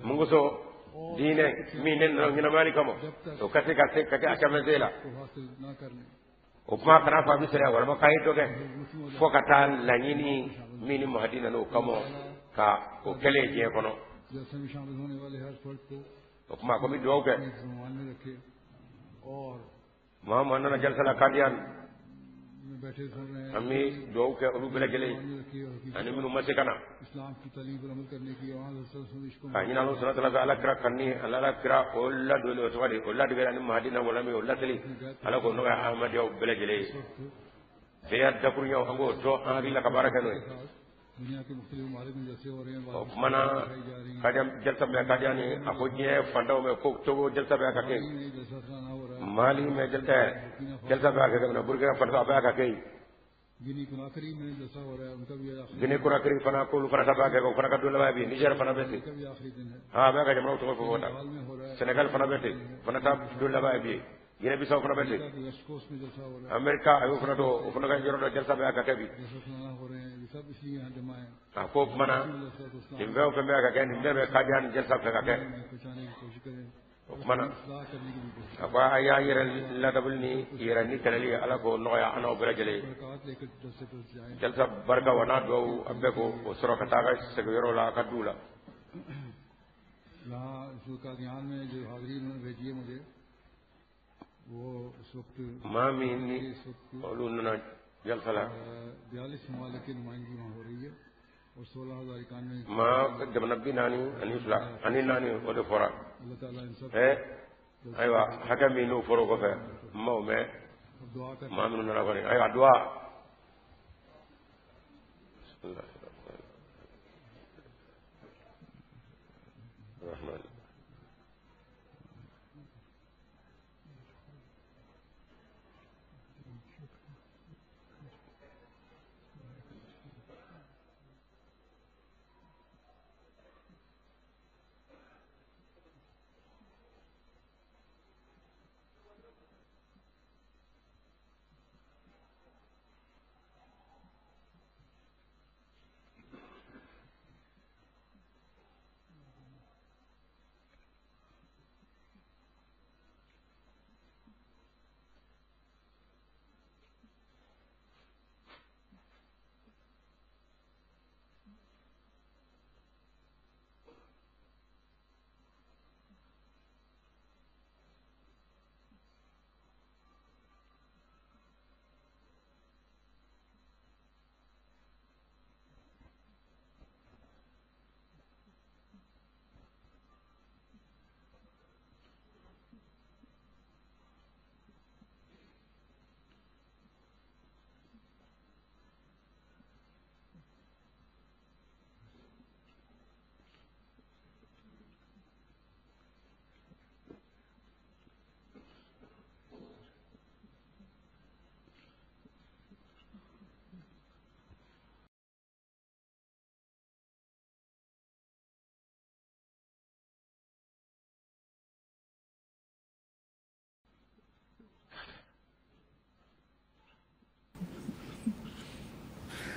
mun kosɔn diinɛ min ne nana ɲɛnamayali kama o ka se ka kɛ a caman la. O kuma kana fɔ a bɛ sariya walima k'a ye dɔ kɛ fo ka taa laɲini min ni Mahdi nana o kama ka o kɛlen diɲɛ kɔnɔ. O kuma ko n bɛ dugawu kɛ maa maa nana jalisa la Kadiyan, An bɛ dugawu kɛ olu bɛɛ lajɛlen ani minnu ma se ka na, k'a ɲini Alahu subahana taala fɛ Ala kira kanuni ani Ala kira o ladonni o tɔgɔ di o ladigɛ ani Mahadi na wala min o laseli Ala k'o nɔgɔya Ahmadiyyaw bɛɛ lajɛlen ye. Bɛɛ dakuruɲaw an k'o to an hakili la ka baara kɛ n'o ye. O kuma na jalisa bɛ Kadiani a ko diɲɛ fantanw bɛ ko Togo jalisa bɛ ka kɛ Mali mɛ jalisa bɛ ka kɛ Burkina Faso a bɛ ka kɛ Guinée Conakry fana k'olu fana ta b'a kɛ o fana ka don laban bi Niger fana bɛ ten a bɛ ka jamanaw tɔgɔ fɔ ta Sénégal fana bɛ ten fana ta don laban bi Guinée Bissau fana bɛ ten Amérique a y'o fana to o fana ka yɔrɔ dɔ jalisa bɛ ka kɛ bi a ko o kuma na nin fɛn o fɛn bɛ ka kɛ nin bɛɛ bɛ Kadiani jalisa fɛ ka kɛ o kuma na a ko a y'an yɛrɛ ladabuli ni yɛrɛ ni kɛlɛli ye Ala k'o nɔgɔya an n'aw bɛɛ lajɛlen ye jalisa barika wa n'a duwawu a bɛɛ k'o sɔrɔ ka taa a ka segin la a ka duw la. Maa min ni olu nana jalisa la maa jamana 44 o de fɔra ayiwa hakɛ min n'o fɔra o kɔfɛ n m'o mɛn maa minnu nana kɔni ayiwa duwa. Rahman.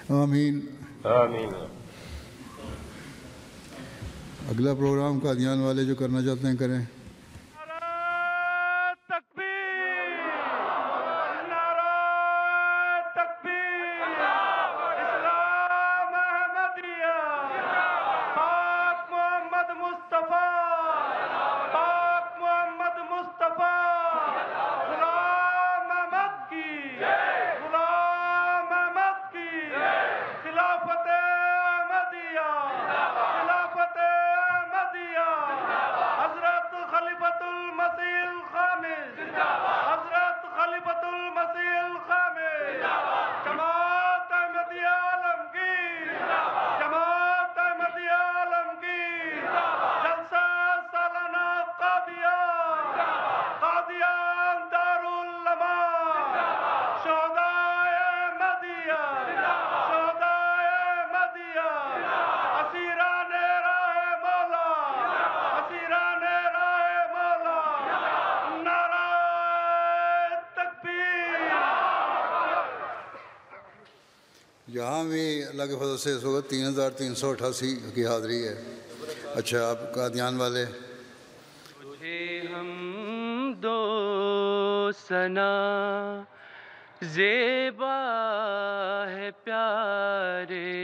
आमीन आमीन। अगला प्रोग्राम कादियान वाले जो करना चाहते हैं करें। यहाँ भी अल्लाह के फजल से इस वक्त 3388 की हाज़िरी है। अच्छा, आप कादियान वाले। तुझे हम दो सना ज़ेबा है प्यारे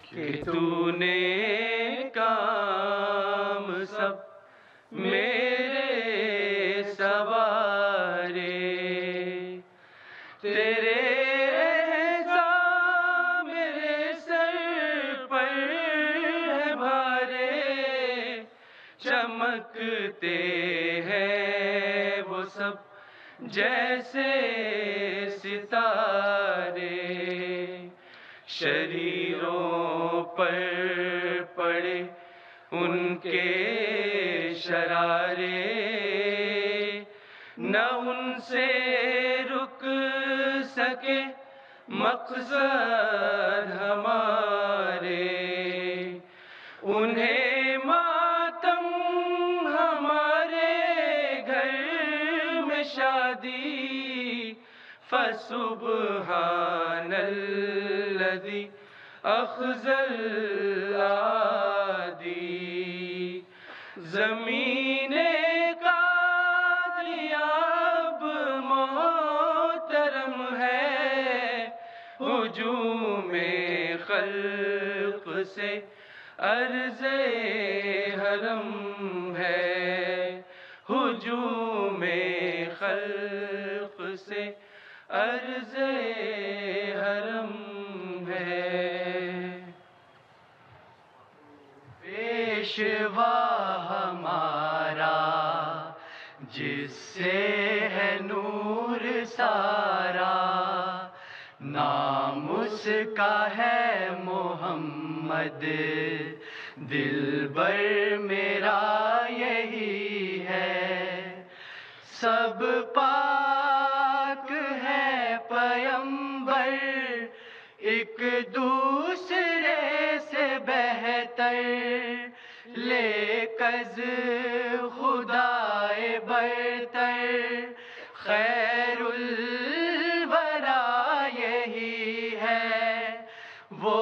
कि तूने काम सब मेरे सवारे। चमकते हैं वो सब जैसे सितारे। शरीरों पर पड़े उनके शरारे, न उनसे रुक सके मकसद हमारे। उन्हें मातम हमारे घर में शादी, फसुब्हानल्लज़ी अख़ज़ल आदी। ज़मीने कादियाब मोहतरम है, हुजूमे खल्क़ से अर्ज़े हरम है, हुजूमे खल्क़ से अर्ज़े हरम है। पेशवा हमारा जिससे है नूर सारा, नाम उसका है मोहम्मद, दिलबर मेरा यही है। सब पाक है पैगंबर, एक दूसरे से बेहतर, ले कज़ खुदाए बरतर, खैरुल वरा यही है। वो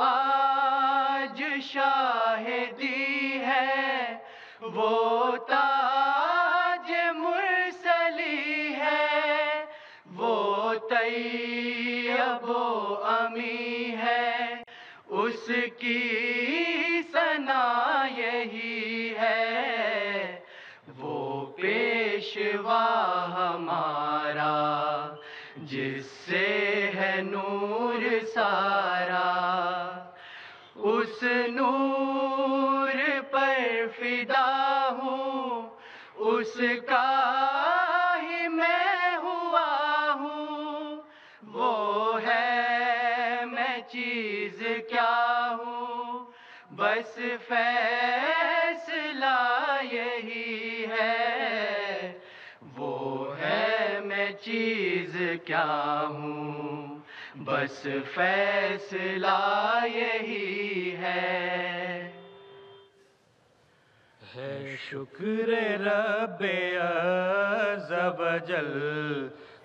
आज शाहिदी है, वो ताज मुरसली है, वो तैयब अमी है, उसकी सना यही है। वो पेशवा हमारा जिससे है नूर सारा, उस नूर पर फिदा हूँ, उसका ही मैं हुआ हूँ। वो है मैं चीज़ क्या हूँ, बस फैसला यही है। वो है मैं चीज़ क्या हूँ, बस फैसला यही है। है शुक्र रब्बे अज़्ज़ वजल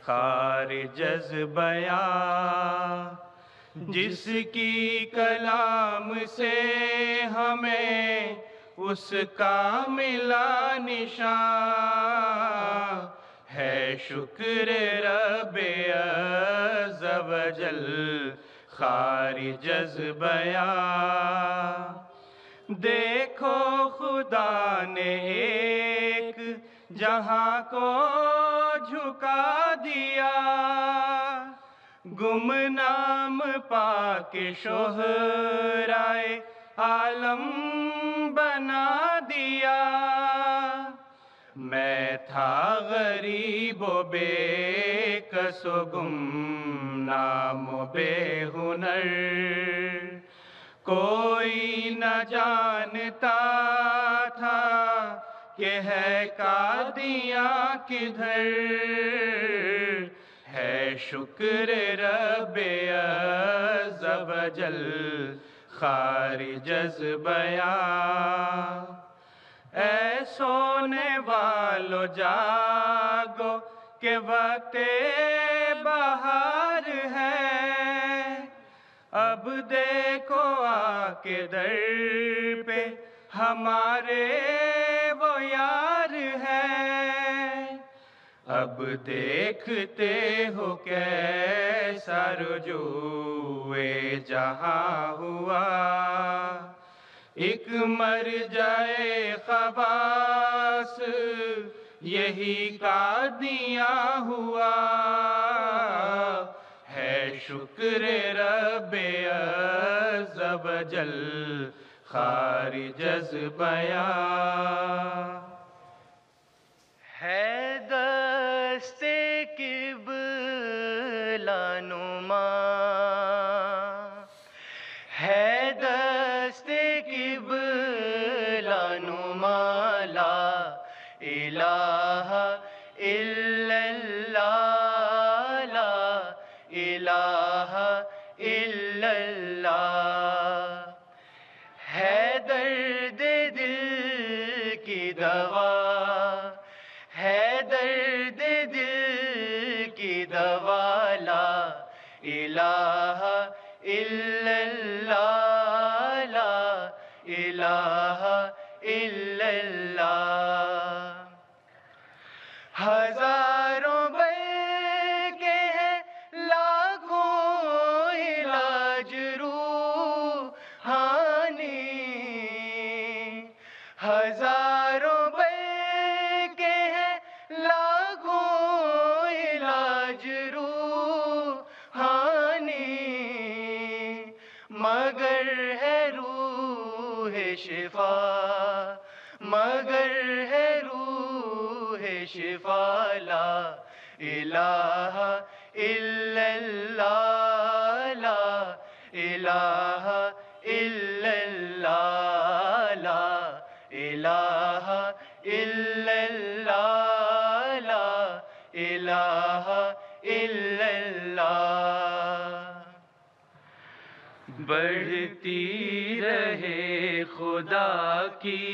खारिज बयां, जिसकी कलाम से हमें उसका मिला निशान। है शुक्र रब्बे अज़्ज़ वजल खारिज बयां। देखो खुदा ने एक जहां को झुका दिया, गुमनाम पाके शोहराए आलम बना दिया। मैं था गरीब बेकसो गुमनाम बेहुनर, कोई न जानता था कि है कादियाँ किधर। है शुक्र रब्बे अज़्ज़ वजल खारिज बयां। ऐ सोने वालो जागो के वक्ते बहार है, अब देखो आके दर पे हमारे वो यार है। अब देखते हो कैसा रुजूए जहाँ हुआ, एक मर जाए खवास यही कादियाँ हुआ। है शुक्र रब्बे अज़्ज़ वजल खारिज अज़ बयां। है दस्ते किबला नुमा, है दस्ते किबला नुमा, ला इलाहा इल्लल्लाह, ला इलाहा इल्लल्लाह। है दर्द दिल की दवा, है दर्द दिल की दवा, ला इलाहा इल्लल्लाह, ला इलाहा इल्लल्लाह। हजारों बल्के हैं लाखों इलाज रूहानी, हजारों बल्के हैं लाखों इलाज रूहानी, मगर है रूह शिफा, मगर है रूह शिफा, ला इलाहा इल्लल्लाह, ला इलाहा इल्लल्लाह, ला इलाहा इल्लल्लाह, ला इलाहा इल्लल्लाह। बढ़ती रहे खुदा की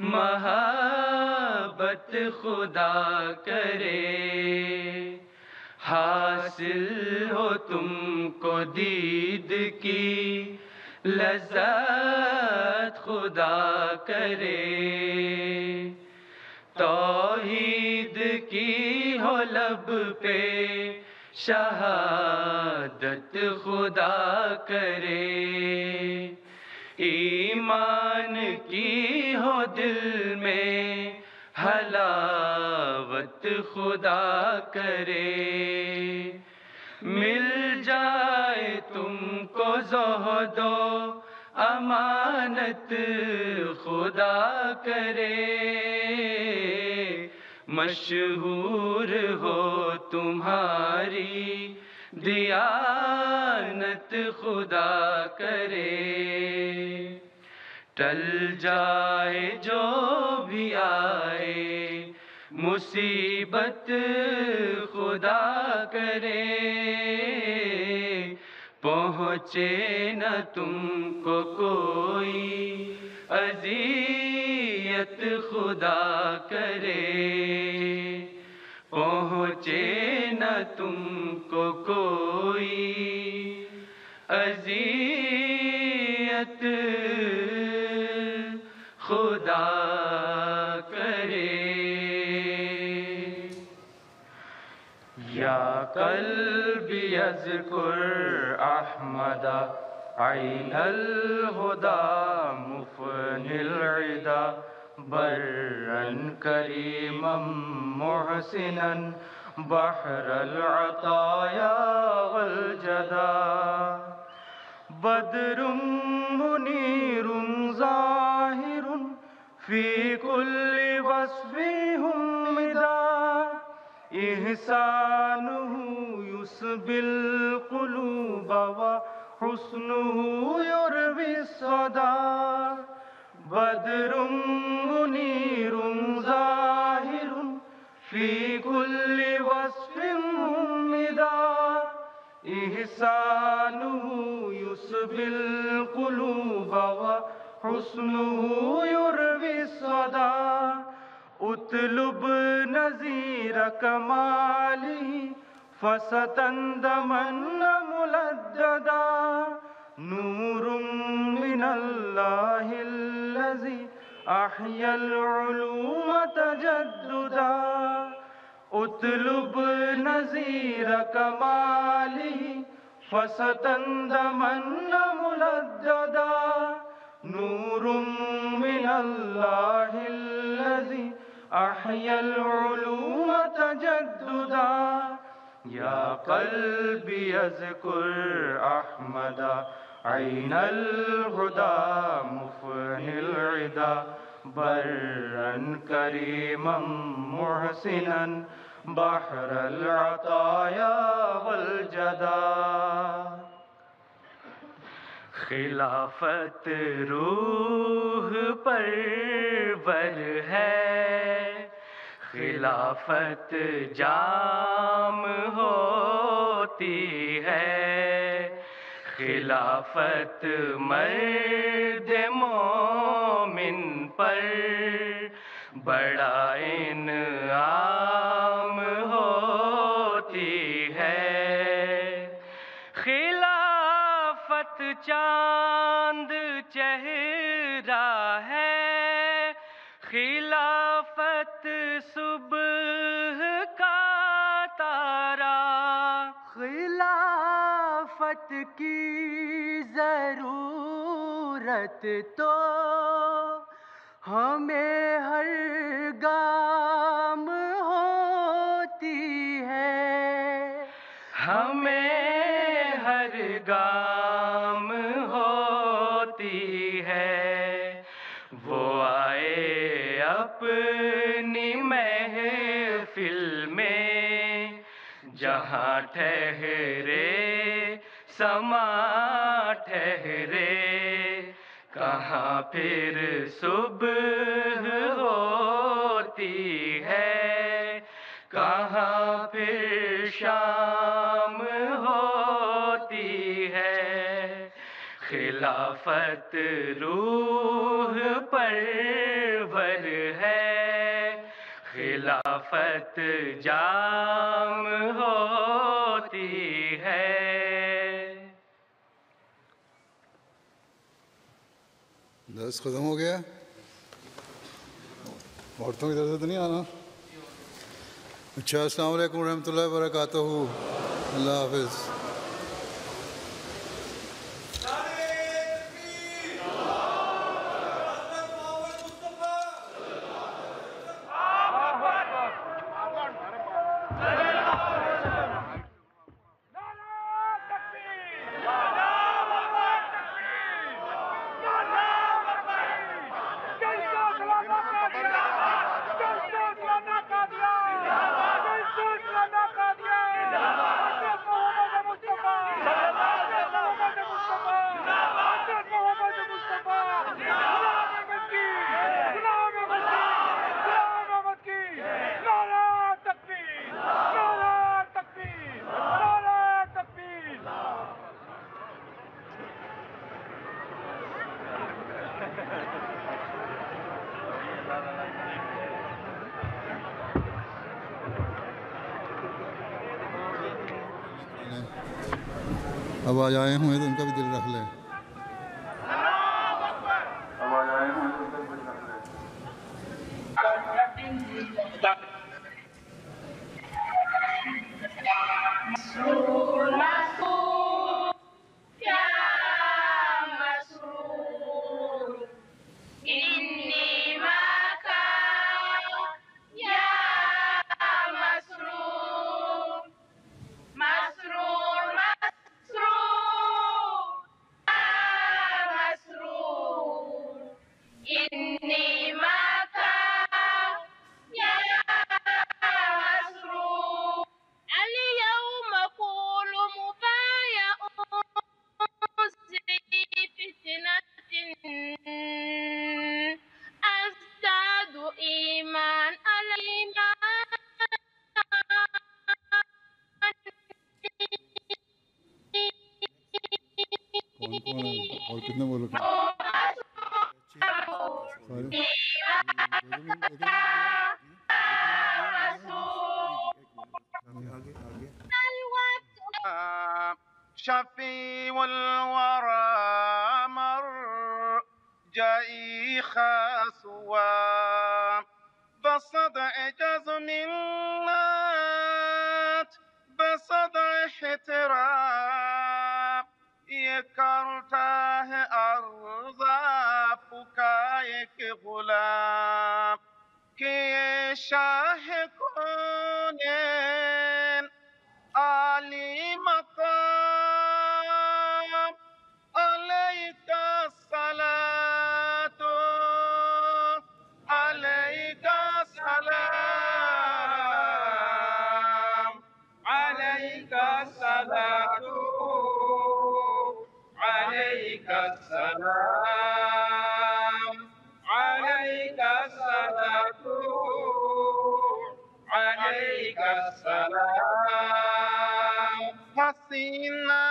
मोहब्बत खुदा करे, हासिल हो तुमको दीद की लज़्ज़त खुदा करे। तौहीद की हो लब पे शहादत खुदा करे, ईमान की हो दिल में हलावत खुदा करे। मिल जाए तुमको ज़ुहदो अमानत खुदा करे, मशहूर हो तुम्हारी दियानत खुदा करे। टल जाए जो भी आए मुसीबत खुदा करे, पहुँचे न तुमको कोई अज़ियत खुदा करे, पहुँचे न तुमको कोई अज़ियत खुदा करे। या कल्बी अज़कुर अहमदा ऐनल हुदा मुफ़निल इदा, बर्रन करीमम मुहसिनन बहरल अताया वल जदा। बदरुम मुनीरुन ज़ाहिरुन फी कुल्लि वस्फिहुम मिदा, इहसानुहु युस्बिल कुलूब व हुस्नुहु युरवि सदा। बदरुम मुनीरुन ज़ाहिरुन फी कुल्लि वस्फिन मिदा, इहसानुहु युस्बिल कुलूब व हुस्नुहु युरवि सदा। उतलुब नज़ीर कमालिही फसतंदमन्न मुलद्ददा, नूरुम मिनल्लाहिल्लज़ी अहयल उलूम तजद्दुदा। उतलुब नज़ीर कमालिही फसतंदमन्न मुलद्ददा, नूरुम मिनल्लाहिल्लज़ी अहयल उलूम तजद्दुदा। या कल्बी अज़कुर अहमदा عين الهدى مفني العدا برا كريما محسنا بحر العطايا والجدا. खिलाफत रूह परवर है, खिलाफत जाम होती है, खिलाफत मर्द मोमिन पर बड़ा इनाम होती है. खिलाफत चांद चेहरा है, खिलाफत सुबह का तारा, खिलाफत की ज़रूरत तो हमें हर गाम होती है, हमें हर गाम होती है. वो आए अपनी महफिल में जहाँ ठहरे समा ठहरे, कहाँ फिर सुबह होती है, कहाँ फिर शाम होती है. खिलाफत रूह परवर है, खिलाफत जाम होती है. दर्स ख़त्म हो गया। औरतों की तरफ से तो नहीं आना। अच्छा, अस्सलाम वालेकुम रहमतुल्लाहि व बरकातहू। अल्लाह हाफ़िज़। अब आज आए हुए तो उनका भी दिल रख लें। और कितने बोलो आली मकाम। السلام عليك الصلاة عليك السلام حسينا.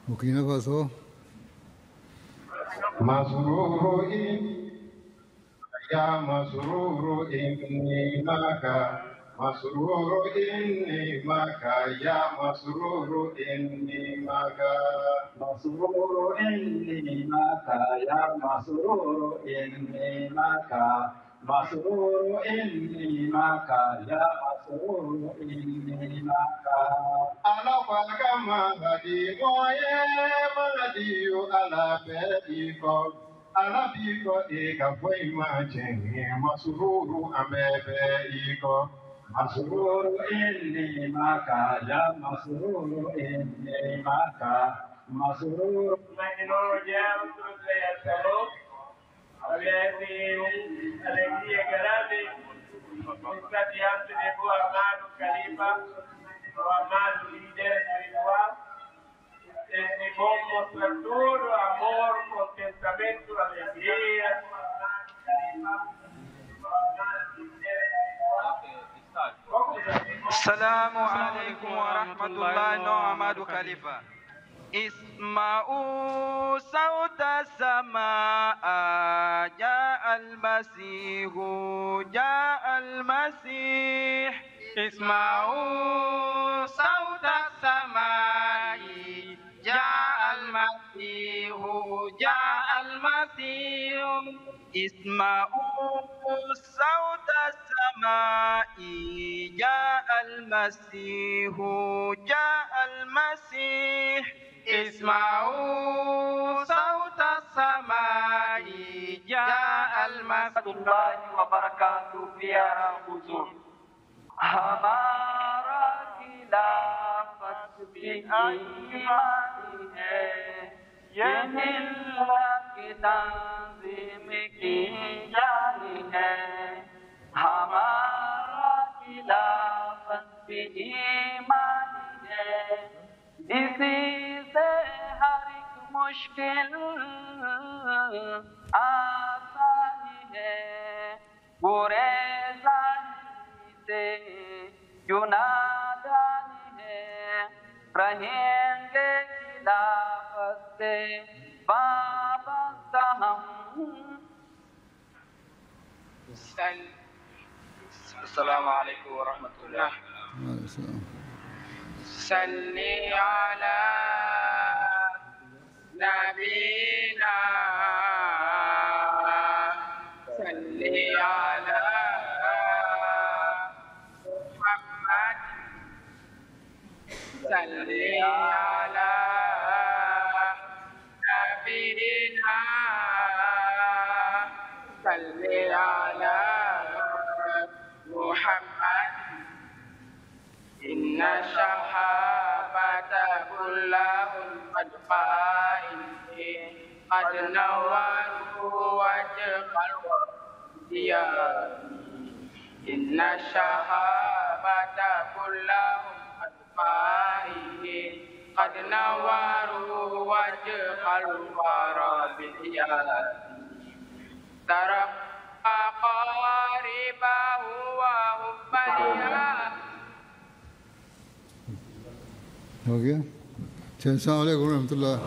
Burkina Faso. مسرور يا مسرور إني معك مسرور إني معك يا مسرور إني معك مسرور إني معك يا مسرور إني معك مسرور إني معك يا مسرور إني معك. على فكما هدي مويه مهدي على بيتك على بيتك إيكا فوي ما مسرور أمبيك مسرور إني معك يا مسرور إني معك مسرور. Avec une alegría grande está diante de vos, amado Califa, o amado líder espiritual. Es bom mostrar todo amor, contentamento, alegría. Assalamu alaikum wa rahmatullahi, no amado Khalifa. اسمعوا صوت السماء جاء المسيح جاء المسيح. اسمعوا صوت السماء جاء المسيح جاء المسيح. اسمعوا صوت السماء جاء المسيح جاء المسيح. اسمعوا صوت السماء جاء المسيح. الله وبركاته پیارا حضور، ہمارا خلافت بھی ایمانی ہے، یہ ملت کی تنظیم کی جانی ہے. ہمارا خلافت بھی ایمانی ہے، اسی سے ہر ایک مشکل آسانی ہے. گریزانی سے جو نادانی ہے، رہیں گے خلافت سے وابستہ ہم. السلام علیکم ورحمۃ اللہ. صلی علی نبینا صلی علی محمد صلی علی نبینا صلی علی محمد. إن الصحابة كلهم قد قائلين قد نوروا وجه الوديان. إن الصحابة كلهم قد قائلين قد نوروا وجه الورى بالياسين. ترك أقاربه وهم بيان. हो गया। अस्सलाम वालेकुम रहमतुल्लाह।